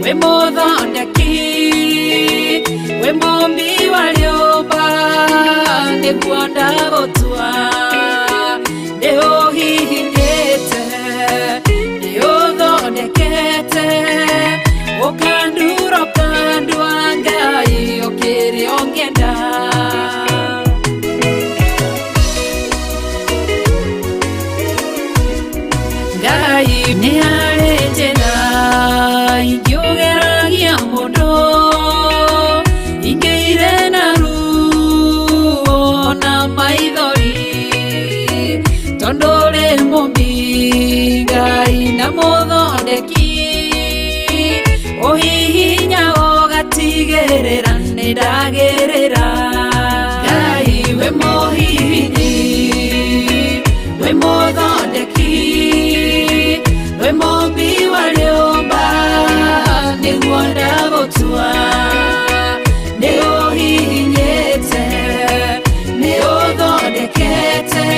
We mũthondeki, we mũmbi wa rĩũmba, nĩguo ndagũtua. Nĩũhihinyĩte, nĩũthondekete, ũkandura ũkandua Ngai o kĩrĩa ũngĩenda. Ngai nĩ harĩ njĩra ingĩũgeragia mũndũ, ingĩire na ruo na maithori, tondũ ũrĩ mũmbi Ngai na mũthondeki, ũhihinya ũgatigĩrĩra nĩndagĩrĩra. Ngai we mũhihinyi, we mũthondeki, we mũmbi wa rĩũmba, nĩguo ndagũtua. Nĩũhihinyĩte, nĩũthondekete,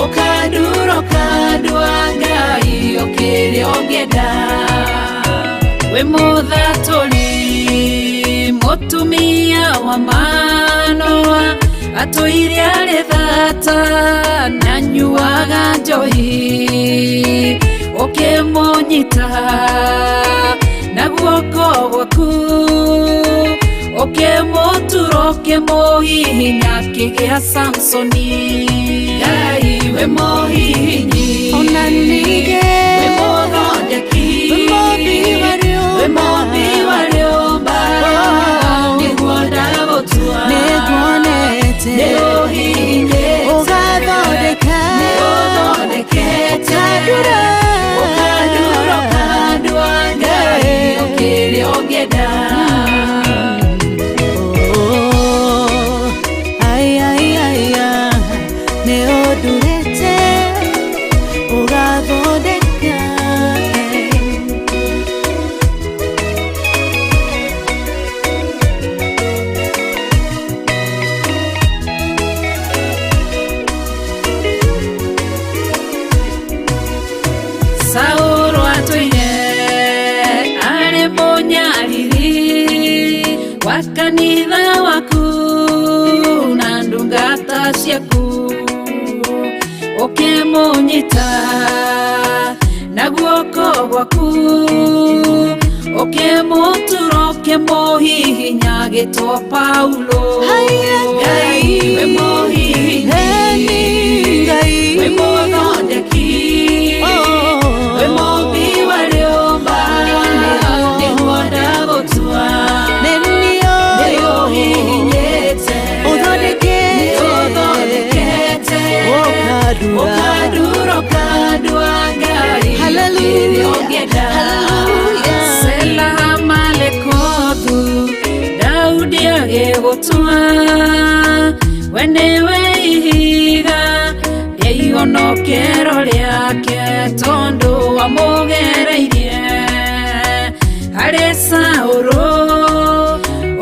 ũkandura ũkandua Ngai o kĩrĩa ũngĩenda. We mũthatũri, mũtumia wa Manoa, atũire arĩ thata na anyuaga njohi, ũkĩmũnyita na guoko gwaku, ũkĩmũtura ũkĩmũhihinya akĩgĩa Samsoni. Ngai we mũhihinyi, Ona ningĩ we mũthondeki, we mũmbi wa we mũmbi wa rĩũmba, nĩguo ndagũtua. Nĩnguonete Nĩũhihinyĩte, ũgathondeka nĩũthondekete, ũkandura ũkandura ũkandua Ngai o kĩrĩa ũngĩenda. Oh, ai, ai, ai, ah, nĩũndurĩte ũgathondeka. Saũlũ atũire arĩ mũnyariri wa kanitha waku na ndungata ciaku, ũkĩmũnyita na guoko gwaku, ũkĩmũtura ũkĩmũhihinya agĩtwo Paulo. Haiya, Ngai we mũhihinyi, Eni Ngai we mũthondeki, Oh. we mũmbi wa rĩũmba, nĩguo ndagũtua. Nĩũhihinyĩte, Ũthondekete. nĩũthondekete, Ũkandura. ũkandura ũkandua Ngai Hallelujah. kĩrĩa ũngĩenda. Hallelujah. Sela Malekothu, Daudi agĩgũtua, we nĩwe ihiga rĩa ihonokero rĩake, tondũ wamũgereirie harĩ Saũlũ,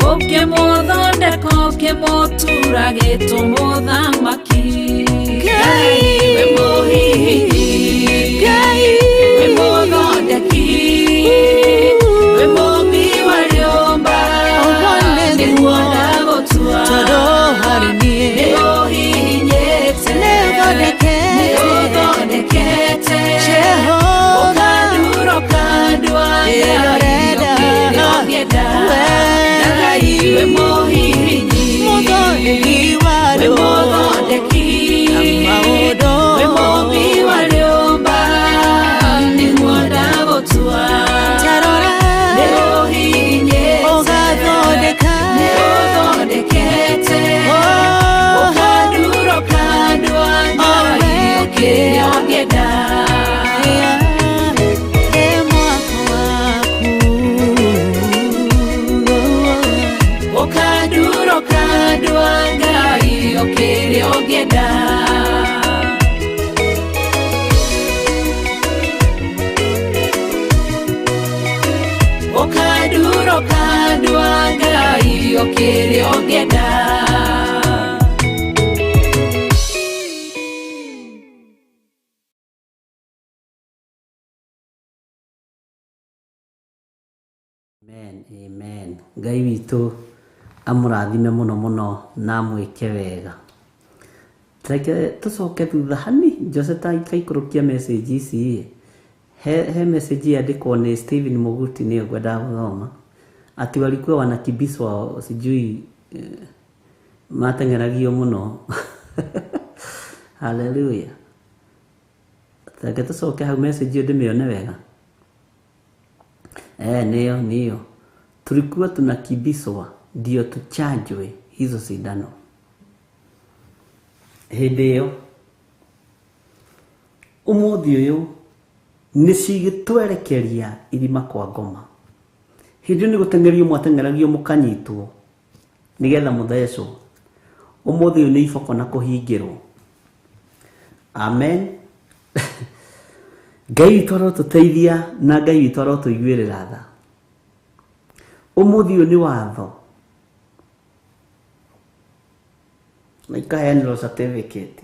ũkĩmũthondeka ũkĩmũtura gĩtũ mũthamaki. Ngai. We mũhihinyi, Ngai. we mũthondeki, we mũmbi wa rĩũmba, Ũguo nĩguo. nĩguo ndagũtua. Tondũ harĩ niĩ Nĩũhihinyĩte, Nĩũthondekete. nĩũthondekete, Jehova. ũkandura ũkandua Ngai Ĩrorenda. o kĩrĩa ũngĩenda. We. Ngai we mũhihinyi, Mũthondeki wa we andũ. mũthondeki, Na maũndũ. we mũmbi wa rĩũmba, nĩguo ndagũtua. Tarora. Nĩũhihinyĩte, Ũgathondeka. nĩũthondekete, Oh. ũkandura ũkandua Ngai o kĩrĩa ũngĩenda. Ĩ mwako waku. Ũkandura ũkandua Ngai o kĩrĩa ũngĩenda. Ũkandura ũkandua Ngai o kĩrĩa ũngĩenda. Amen, amen. Ngai witũ amũrathime mũno mũno na amwĩke wega. Reke tũcoke thutha hani Jose ta ikaikũrũkia message ici he message yandĩkwo nĩ Stephen Muguti nĩyo ngwendaga gũthoma ati walikuwa wanakimbizwa sijui mateng'eragio mũno. Haleluya. Reke tũcoke hau message ĩyo ndĩmĩone wega. Nĩyo tulikuwa tunakimbizwa ndio tuchanjwe hizo sindano. Hĩndĩ ĩyo ũmũthĩ ũyũ nĩ cigĩtwerekeria irima kwa ngoma. Hĩndĩ ĩyo nĩ gũteng'erio mwateng'eragio mũkanyitwo nĩgetha mũthecwo. Ũmũthĩ ũyũ nĩ iboko na kũhingĩrwo. Amen. Ngai witũ arotũteithia na Ngai witũ arotũiguĩrĩra tha. Ũmũthĩ ũyũ nĩ watho na ikaheanĩrwo certificate.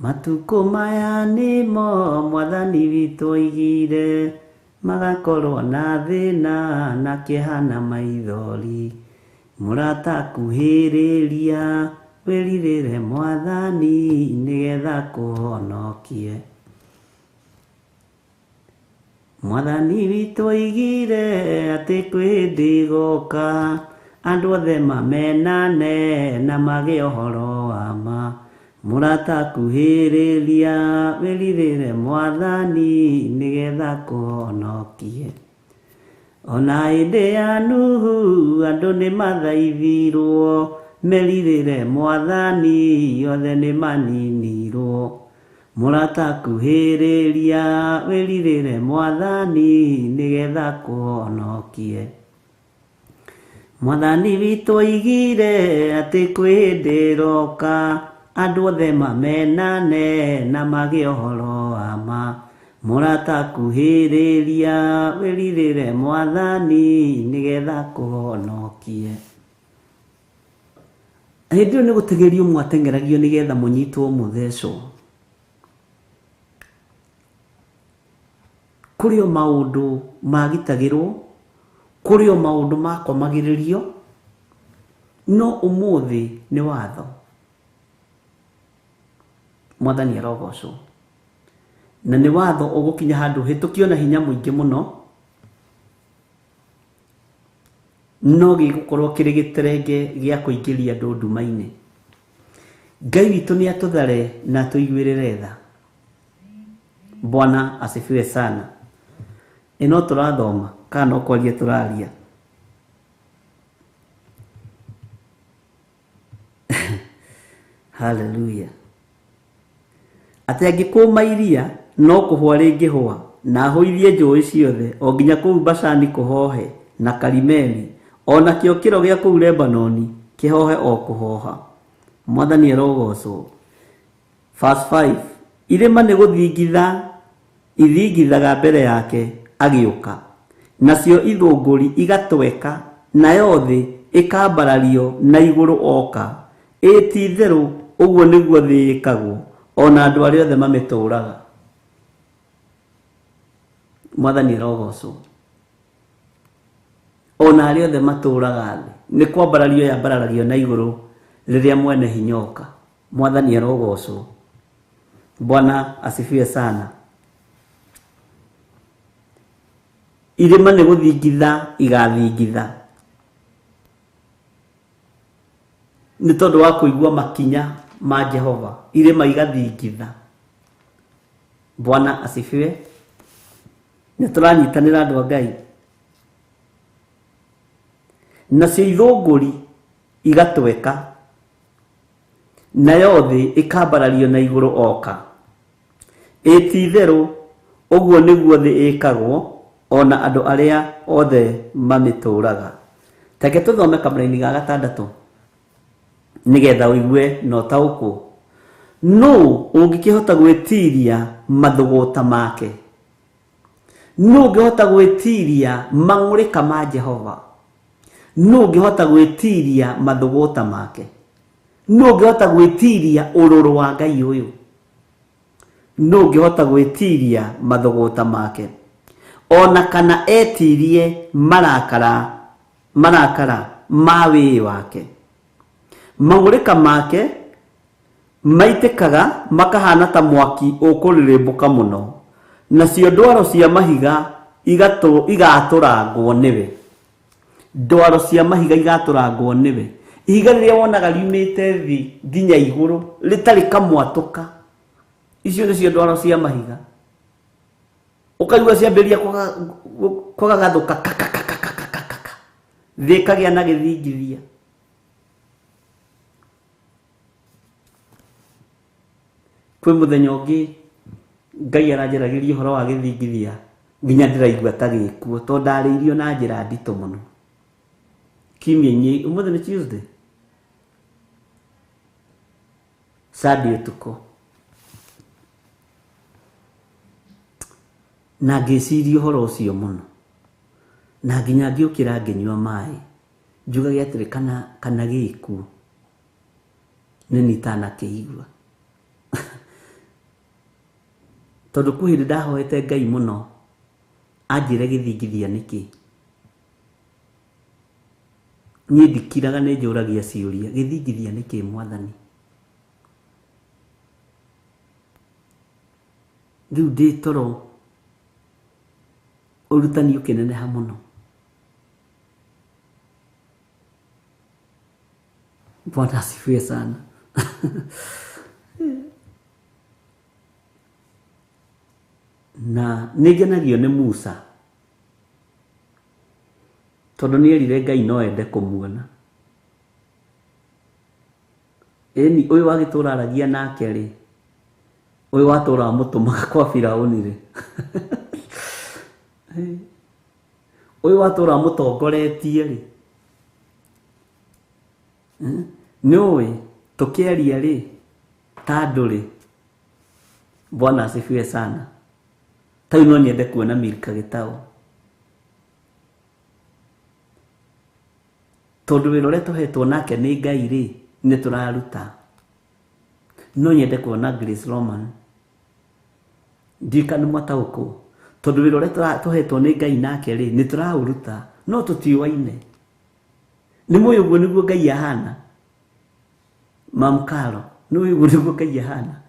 Matukũ maya nĩmo mwathani witũ oigire magakorwo na thĩna na kĩeha na maithori. Mũrata kuhĩrĩria wĩrirĩre mwathani nĩgetha kũhonokie. Mwathani witũ oigire atĩ kwĩ hĩndĩ ĩgoka andũ othe mamenane na magĩe ũhoro wa ma. Mũrata kuhĩrĩria wĩrirĩre mwathani nĩgetha kũhonokie. Ona hĩndĩ ya Nuhu andũ nĩmathaithirwo merirĩre mwathani othe nĩmaninirwo. Mũrata kuhĩrĩria wĩrirĩre mwathani nĩgetha kũhonokie. Mwathani witũ oigire atĩ kwĩ hĩndĩ ĩroka andũ othe mamenane na magĩe ũhoro wa ma. Mũrata kuhĩrĩria wĩrirĩre mwathani nĩgetha kũhonokie. Hĩndĩ ĩyo nĩ gũteng'erio mwateng'eragio nĩgetha mũnyitwo mũthecwo. Kũrĩ o maũndũ magitagĩrwo, kũrĩ o maũndũ makomagĩrĩrio, no ũmũthĩ nĩ watho. Mwathani arogocwo. Na nĩ watho ũgũkinya handũ hĩtũkio na hinya mũingĩ mũno, no gĩgũkorwo kĩrĩ gĩterenge gĩa kũingĩria andũ nduma-inĩ. Ngai witũ nĩ atũthare na atũiguĩrĩre tha. Bwana asifiwe sana. Ĩno tũrathoma kana no kwaria tũraria? Haleluya. Atĩ angĩkũma iria no kũhũa rĩngĩhũa na ahũithie njũĩ ciothe o nginya kũu Bashani kũhohe na Karimeli o nakĩo kĩro gĩa kũu Lebanoni kĩhohe o kũhoha. Mwathani arogocwo. Verse 5. Irĩma nĩ gũthingitha ithingithaga mbere yake agĩũka, nacio ithũngũri igatweka, nayo thĩ ĩkambarario na igũrũ oka. Ĩ ti itherũ ũguo nĩguo thĩ ĩkagwo ona andũ arĩa othe mamĩtũũraga. Mwathani arogocwo. Ona arĩa othe matũũraga thĩ nĩ kwambarario yambararagio na igũrũ rĩrĩa mwene hinya oka. Mwathani arogocwo. Bwana asifiwe sana. Irĩma nĩ gũthingitha igathingitha nĩ tondũ wa kũigua makinya ma Jehova, irĩma igathingitha. Bwana asifiwe. Nĩ tũranyitanĩra andũ a Ngai. Nacio ithũngũri igatweka, nayo thĩ ĩkambarario na igũrũ oka. Ĩ ti itherũ ũguo nĩguo thĩ ĩkagwo ona andũ arĩa othe mamĩtũũraga. Reke tũthome kamũraini ga gatandatũ nĩgetha ũigue na ũtaũkwo. Nũ ũngĩkĩhota gwĩtiria mathũgũta make? Nũ ũngĩhota gwĩtiria mang'ũrĩka ma Jehova? Nũ ũngĩhota gwĩtiria mathũgũta make? Nũ ũngĩhota gwĩtiria ũrũrũ wa Ngai ũyũ? Nũ ũngĩhota gwĩtiria mathũgũta make? Ona kana etirie marakara marakara ma wĩĩ wake. Mang'ũrĩka make maitĩkaga makahana ta mwaki ũkũrĩrĩmbũka mũno, nacio ndwaro cia mahiga igatũrangwo nĩwe. Ndwaro cia mahiga igatũrangwo nĩwe. Ihiga rĩrĩa wonaga riumĩte thĩ nginya igũrũ rĩtarĩ kamwatũka, icio nĩcio ndwaro cia mahiga. Ũkaigua ciambĩrĩria kũgagathũka kakakakakakaka, thĩ ĩkagĩa na gĩthingithia. Kwĩ mũthenya ũngĩ Ngai aranjaragĩria ũhoro wa gĩthingithia nginya ndĩraigua ta gĩkuo, tondũ ndarĩirio na njĩra nditũ mũno. Kiumia-inĩ, ũmũthĩ nĩ Tuesday, Sunday ũtukũ, na ngĩciria ũhoro ũcio mũno, na nginya ngĩũkĩra ngĩnyua maĩ, njugage atĩrĩ kana gĩkuo nĩ niĩ itanakĩigua. Tondũ kwĩ hĩndĩ ndahoete Ngai mũno anjĩre gĩthingithia nĩkĩ. Niĩ ndikiraga, nĩ njũragia ciũria, gĩthingithia nĩkĩ Mwathani? Rĩu ndĩ toro ũrutani ũkĩneneha mũno. Bwana asifiwe sana. Na nĩngenagio nĩ Musa, tondũ nĩerire Ngai no ende kũmuona. Ĩni ũyũ wagĩtũra aragia nake rĩ, ũyũ watũra amũtũmaga kwa Firaũni rĩ, ũyũ watũra amũtongoretie rĩ, nĩũĩ tũkĩaria rĩ ta andũ rĩ. Bwana asifiwe sana. Tau no nyende kuona Milka Gĩtaũ, tondũ wĩra ũrĩa tũhetwo nake nĩ Ngai rĩ, nĩ tũraruta. No nyende kuona Grace Roman, ndiũĩ kana nĩ mwataũkwo, tondũ wĩra ũrĩa tũhetwo nĩ Ngai nake rĩ, nĩ tũraũruta, no tũtiũaine. Nĩ mũĩ ũguo nĩguo Ngai ahana. Mamkaro, nĩ ũĩ ũguo nĩguo Ngai ahana.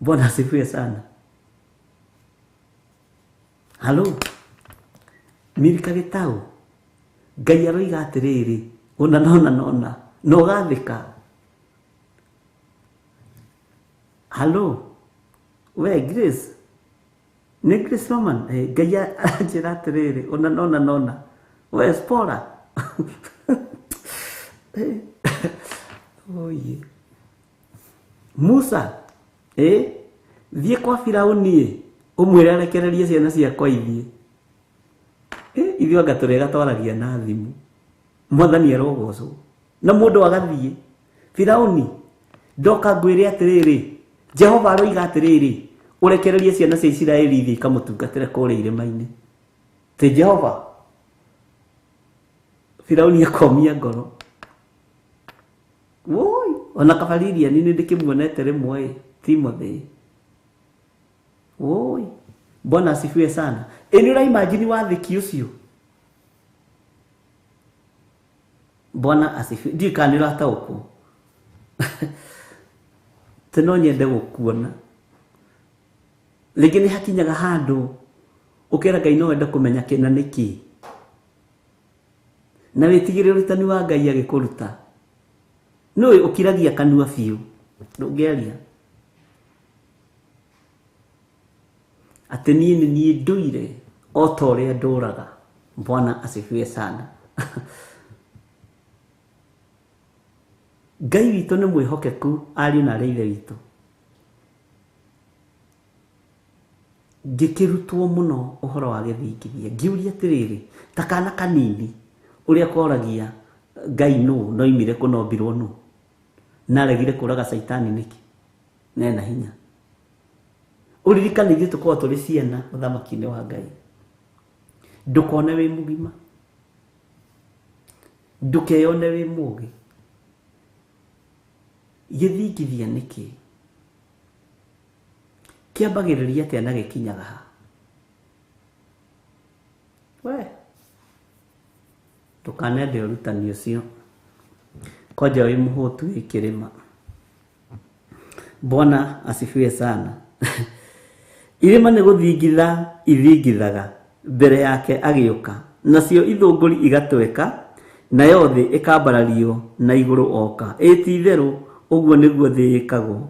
Bwana asifiwe sana. Halo, Milka Gĩtaũ, Ngai aroiga atĩrĩrĩ, ũna nona nona, na ũgathĩka. Halo, we Grace, nĩ Grace Roman, Ngai aranjĩra atĩrĩrĩ, ũna nona nona, we Spora. Oye. Musa, thiĩ kwa Firaũni ũmwĩre arekererie ciana ciakwa ithiĩ. Ithuĩ anga tũrĩega twaragia na thimũ. Mwathani arogocwo. Na mũndũ agathiĩ. Firaũni, ndoka ngwĩre atĩrĩrĩ, Jehova aroiga atĩrĩrĩ, ũrekererie ciana cia Isiraeli ithiĩ ikamũtungatĩre kũrĩa irĩma-inĩ. Ti Jehova. Firaũni akomia ngoro. Woi, ona kabariria ni ndĩkĩmuonete rĩmwe Timothy. Woi, Bwana asifiwe sana. Ĩ nĩ ũraimagine wathĩki ũcio? Bwana asifiwe. Ndiũĩ kana nĩ ũrataũkwo. Tĩ no nyende gũkuona. Rĩngĩ nĩ hakinyaga handũ ũkera Ngai no wende kũmenya kĩna nĩkĩ. Na wĩtigĩre ũrutani wa Ngai agĩkũruta. Nĩũĩ ũkiragia kanua biũ, ndũngĩaria. Atĩ niĩ nĩ niĩ ndũire o ta ũrĩa ndũraga. Bwana asifiwe sana. Ngai witũ nĩ mwĩhokeku ariũ na arĩa ithe witũ. Ngĩkĩrutwo mũno ũhoro wa gĩthingithia, ngĩũria atĩrĩrĩ, ta kana kanini ũrĩa koragia Ngai nũ, noimire kũ, nombirwo nũ, na aregire kũraga Caitani nĩkĩ, na ena hinya. Ũririkane ithuĩ tũkoragwo tũrĩ ciana ũthamaki-inĩ wa Ngai. Ndũkone wĩ mũgima, ndũkeyone wĩ mũgĩ. Gĩthingithia nĩkĩ? Kĩambagĩrĩria atĩa na gĩkinyaga ha? Ndũkanende ũrutani ũcio. Kwanja wĩ mũhũtu wĩ kĩrĩma. Bwana asifiwe sana. Irĩma nĩ gũthingitha ithingithaga mbere yake agĩũka, nacio ithũngũri igatweka, nayo thĩ ĩkambarario na igũrũ oka. Ĩ ti-itherũ ũguo nĩguo thĩ ĩkagwo,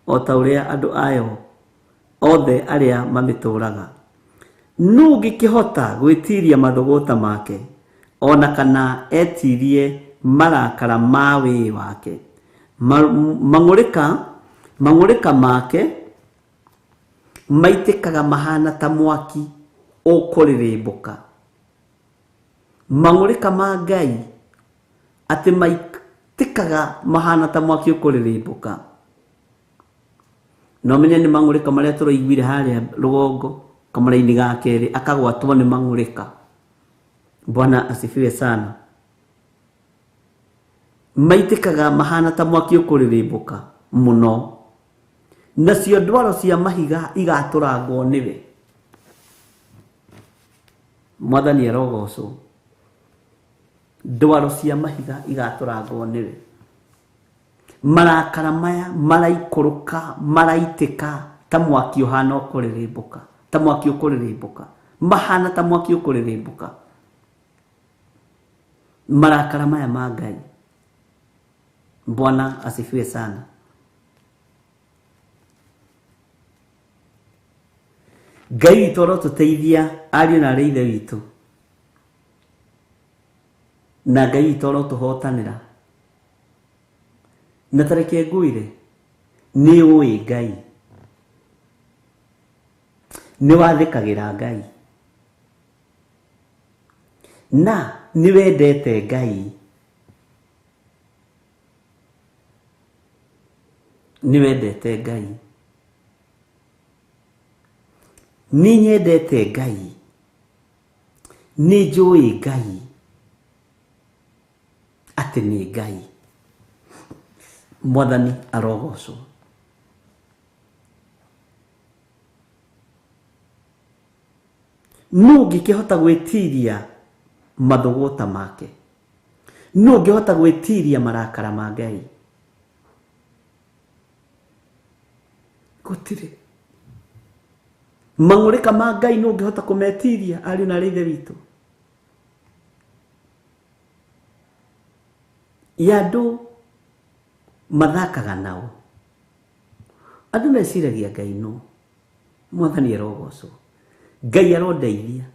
o ta ũrĩa andũ ayo othe arĩa mamĩtũũraga. Nũ ũngĩkĩhota gwĩtiiria mathũgũta make, ona kana etirie marakara ma wĩĩ wake? Mang'ũrĩka make maitĩkaga mahana ta mwaki ũkũrĩrĩmbũka. Mang'ũrĩka ma Ngai atĩ maitĩkaga mahana ta mwaki ũkũrĩrĩmbũka. No menye nĩ mang'ũrĩka marĩa tũraiguire harĩa rũgongo kamũra-inĩ ga kerĩ, akagwatwo nĩ mang'ũrĩka. Bwana asifiwe sana. Maitĩkaga mahana ta mwaki ũkũrĩrĩmbũka mũno, nacio ndwaro cia mahiga igatũrangwo nĩwe. Mwathani arogocwo. Ndwaro cia mahiga igatũrangwo nĩwe. Marakara maya maraikũrũka, maraitĩka ta mwaki ũhana ũkũrĩrĩmbũka, ta mwaki ũkũrĩrĩmbũka, mahana ta mwaki ũkũrĩrĩmbũka. Marakara maya ma Ngai. Bwana asifiwe sana. Ngai witũ arotũteithia ariũ na arĩ ithe witũ, na Ngai witũ arotũhotanĩra. Na ta reke ngwĩre, nĩ ũĩ Ngai, nĩ wathĩkagĩra Ngai, na nĩ wendete Ngai, nĩ wendete Ngai. Nĩ nyendete Ngai, nĩ njũĩ Ngai atĩ nĩ Ngai. Mwathani arogocwo. Nũ ũngĩkĩhota gwĩtiria mathũgũta make? Nũ ũngĩhota gwĩtiria marakara ma Ngai? Gũtirĩ. Mang'ũrĩka ma Ngai nũ ũngĩhota kũmetiria, ariũ na arĩ ithe witũ? Ya andũ mathakaga nao. Andũ meciragia Ngai nũ. Mwathani arogocwo. Ngai arondeithia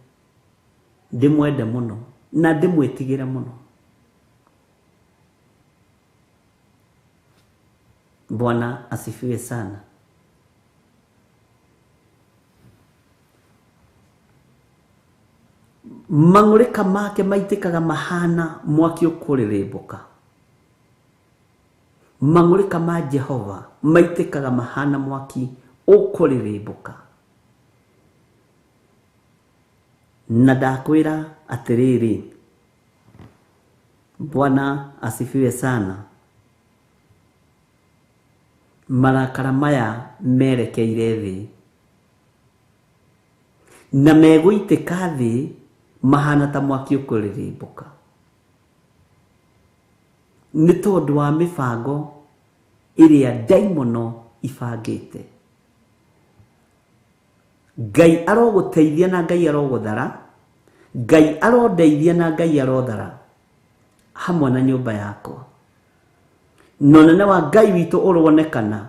ndĩmwende mũno na ndĩmwĩtigĩre mũno. Bwana asifiwe sana. Mang'ũrĩka make maitĩkaga mahana mwaki ũkũrĩrĩmbũka. Mang'ũrĩka ma Jehova maitĩkaga mahana mwaki ũkũrĩrĩmbũka. Na ndakwĩra atĩrĩrĩ, Bwana asifiwe sana. Marakara maya merekeire thĩ, na megũitĩka thĩ mahana ta mwaki ũkũrĩrĩmbũka, nĩ tondũ wa mĩbango ĩrĩa ndaimono ibangĩte. Ngai arogũteithia na Ngai arogũthara, Ngai arondeithia na Ngai arothara hamwe na nyũmba yakwa. Na ũnene wa Ngai witũ ũronekana,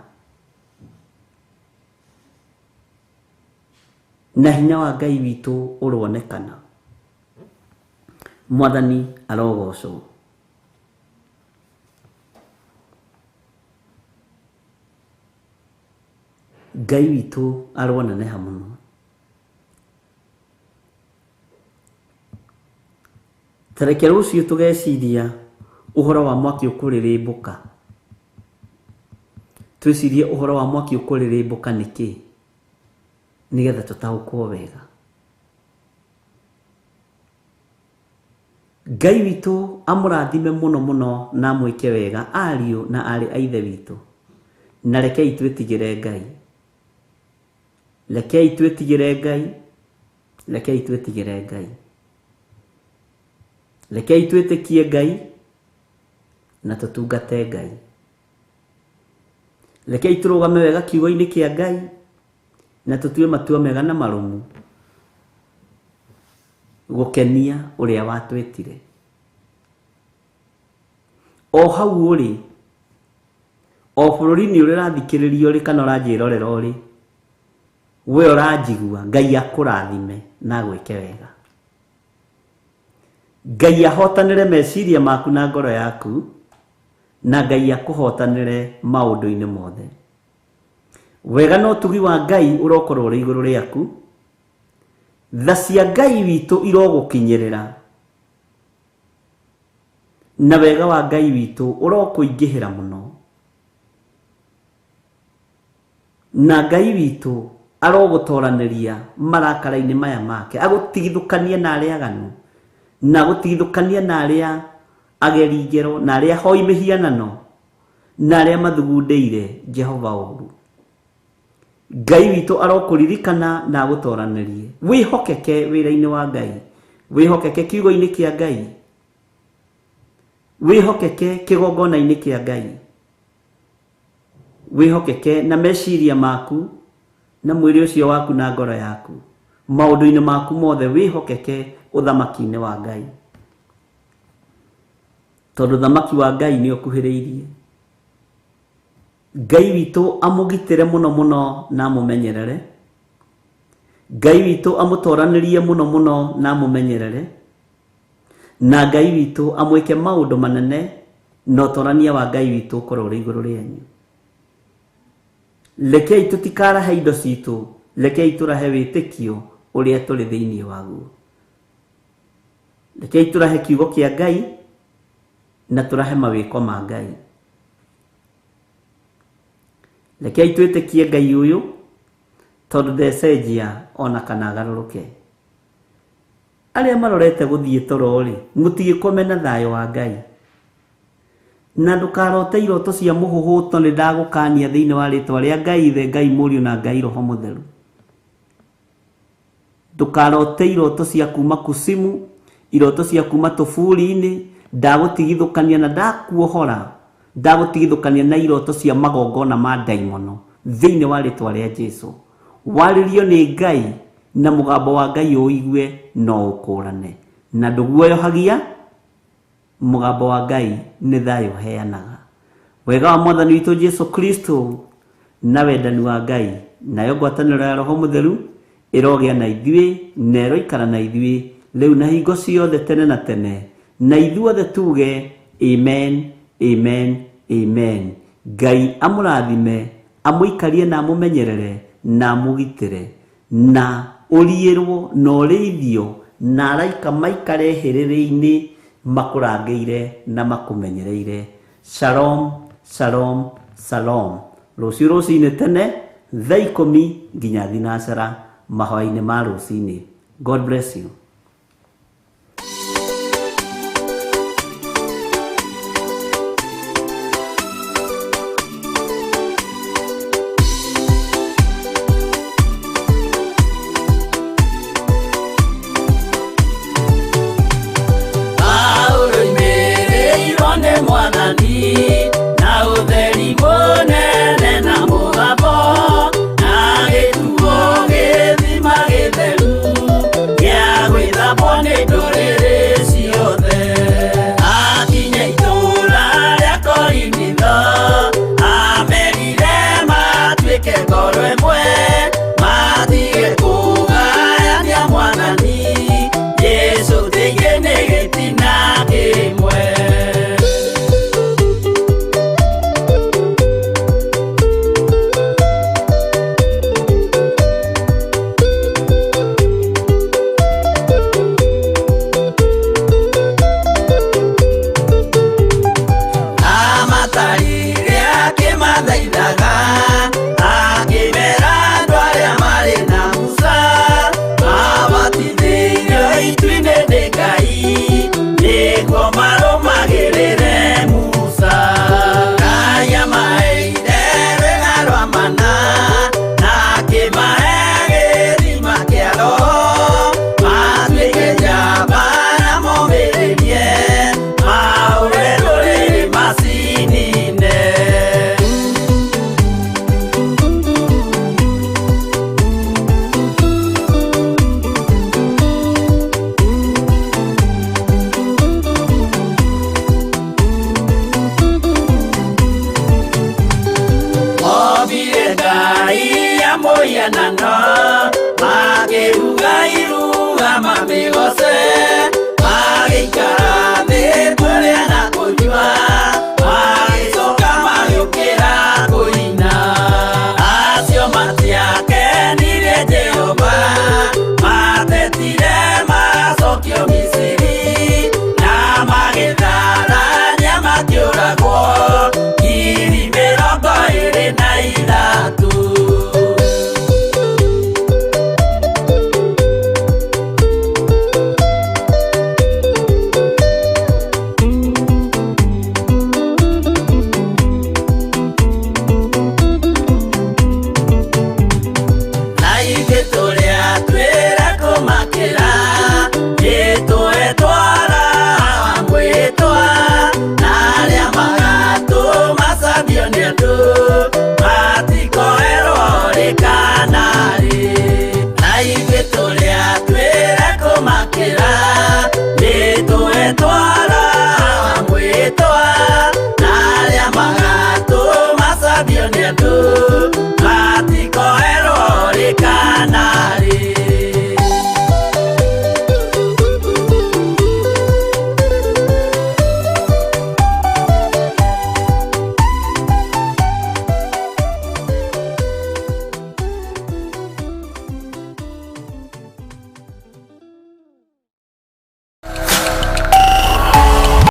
na hinya wa Ngai witũ ũronekana. Mwathani arogocwo. Ngai witũ aroneneha mũno. Ta reke rũciũ tũgeciria ũhoro wa mwaki ũkũrĩrĩmbũka. Twĩcirie ũhoro wa mwaki ũkũrĩrĩmbũka nĩkĩ, nĩgetha tũtaũkwo wega. Ngai witũ amũrathime mũno mũno na amwĩke wega ariũ na aarĩ a ithe witũ. Na rekei twĩtigĩre Ngai. Rekei twĩtigĩre Ngai. Rekei twĩtigĩre Ngai. Rekei twĩtĩkie Ngai na tũtungate Ngai. Rekei tũrũgame wega kiugo-inĩ kĩa Ngai na tũtue matua mega na marũmu gũkenia ũrĩa watwĩtire. O hau ũrĩ, o bũrũri-inĩ ũrĩa ũrathikĩrĩria ũrĩ kana ũranjĩrorera ũrĩ, we ũranjigua, Ngai akũrathime na agwĩke wega. Ngai ahotanĩre meciria maku na ngoro yaku, na Ngai akũhotanĩre maũndũ-inĩ mothe. Wega na ũtugi wa Ngai ũrokorwo ũrĩ igũrũ rĩaku. Tha cia Ngai witũ irogũkinyĩrĩra, na wega wa Ngai witũ ũrokũingĩhĩra mũno. Na Ngai witũ arogũtoranĩria marakara-inĩ maya make, agũtigithũkanie na arĩa aganu, na agũtigithũkanie na arĩa ageri ngero, na arĩa ahoi mĩhianano, na arĩa mathugundĩire Jehova ũru. Ngai witũ arokũririkana na agũtoranĩrie. Wĩhokeke wĩra-inĩ wa Ngai, wĩhokeke kiugo-inĩ kĩa Ngai, wĩhokeke kĩgongona-inĩ kĩa Ngai, wĩhokeke na meciria maku na mwĩrĩ ũcio waku na ngoro yaku, maũndũ-inĩ maku mothe wĩhokeke ũthamaki-inĩ wa Ngai, tondũ ũthamaki wa Ngai nĩ ũkuhĩrĩirie. Ngai witũ amũgitĩre mũno mũno na amũmenyerere. Ngai witũ amũtoranĩrie mũno mũno na amũmenyerere. Na Ngai witũ amwĩke maũndũ manene, na ũtorania wa Ngai witũ ũkorwo ũrĩ igũrũ rĩanyu. Rekei tũtikarahe indo citũ, rekei tũrahe wĩtĩkio ũrĩa tũrĩ thĩinĩ waguo. Rekei tũrahe kiugo kĩa Ngai na tũrahe mawĩko ma Ngai. Rekei twĩtĩkie Ngai ũyũ, tondũ ndecenjia ona kana agarũrũke. Arĩa marorete gũthiĩ toro-rĩ, mũtigĩkome na thayũ wa Ngai. Na ndũkarote iroto cia mũhũhũto, nĩ ndagũkania thĩinĩ wa rĩtwa rĩa Ngai Ithe, Ngai Mũriũ na Ngai Roho Mũtheru. Ndũkarote iroto cia kuma kusimu, iroto cia kuma tũburi-inĩ, ndagũtigithũkania na ndakuohora, ndagũtigithũkania na iroto cia magongona ma ndaimono thĩinĩ wa rĩtwa rĩa Jesu. Warĩrio nĩ Ngai na mũgambo wa Ngai ũigue no ũkũrane, na ndũguoyohagia. Mũgambo wa Ngai nĩ thayũ ũheanaga. Wega wa Mwathani witũ Jesu Kristo na wendani wa Ngai nayo ngwatanĩro ya Roho Mũtheru ĩrogĩa na ithuĩ na ĩroikara na ithuĩ rĩu na hingo ciothe tene na tene, na ithuothe tuge amen, amen, amen. Ngai amũrathime, amũikarie na amũmenyerere na amũgitĩre, na ũriĩrwo na ũrĩithio na araika maikare hĩrĩrĩ-inĩ makũrangĩire na makũmenyereire. Shalom, shalom, shalom. Rũciũ rũcinĩ tene thaa 10 nginya thinacara mahoya-inĩ ma rũcinĩ. God bless you. Paulo oimĩrĩirwo nĩ Mwathani na ũtheri mũnene na mũgambo, na gĩtuo gĩthima gĩtheru gĩa Rũgama mĩgoce.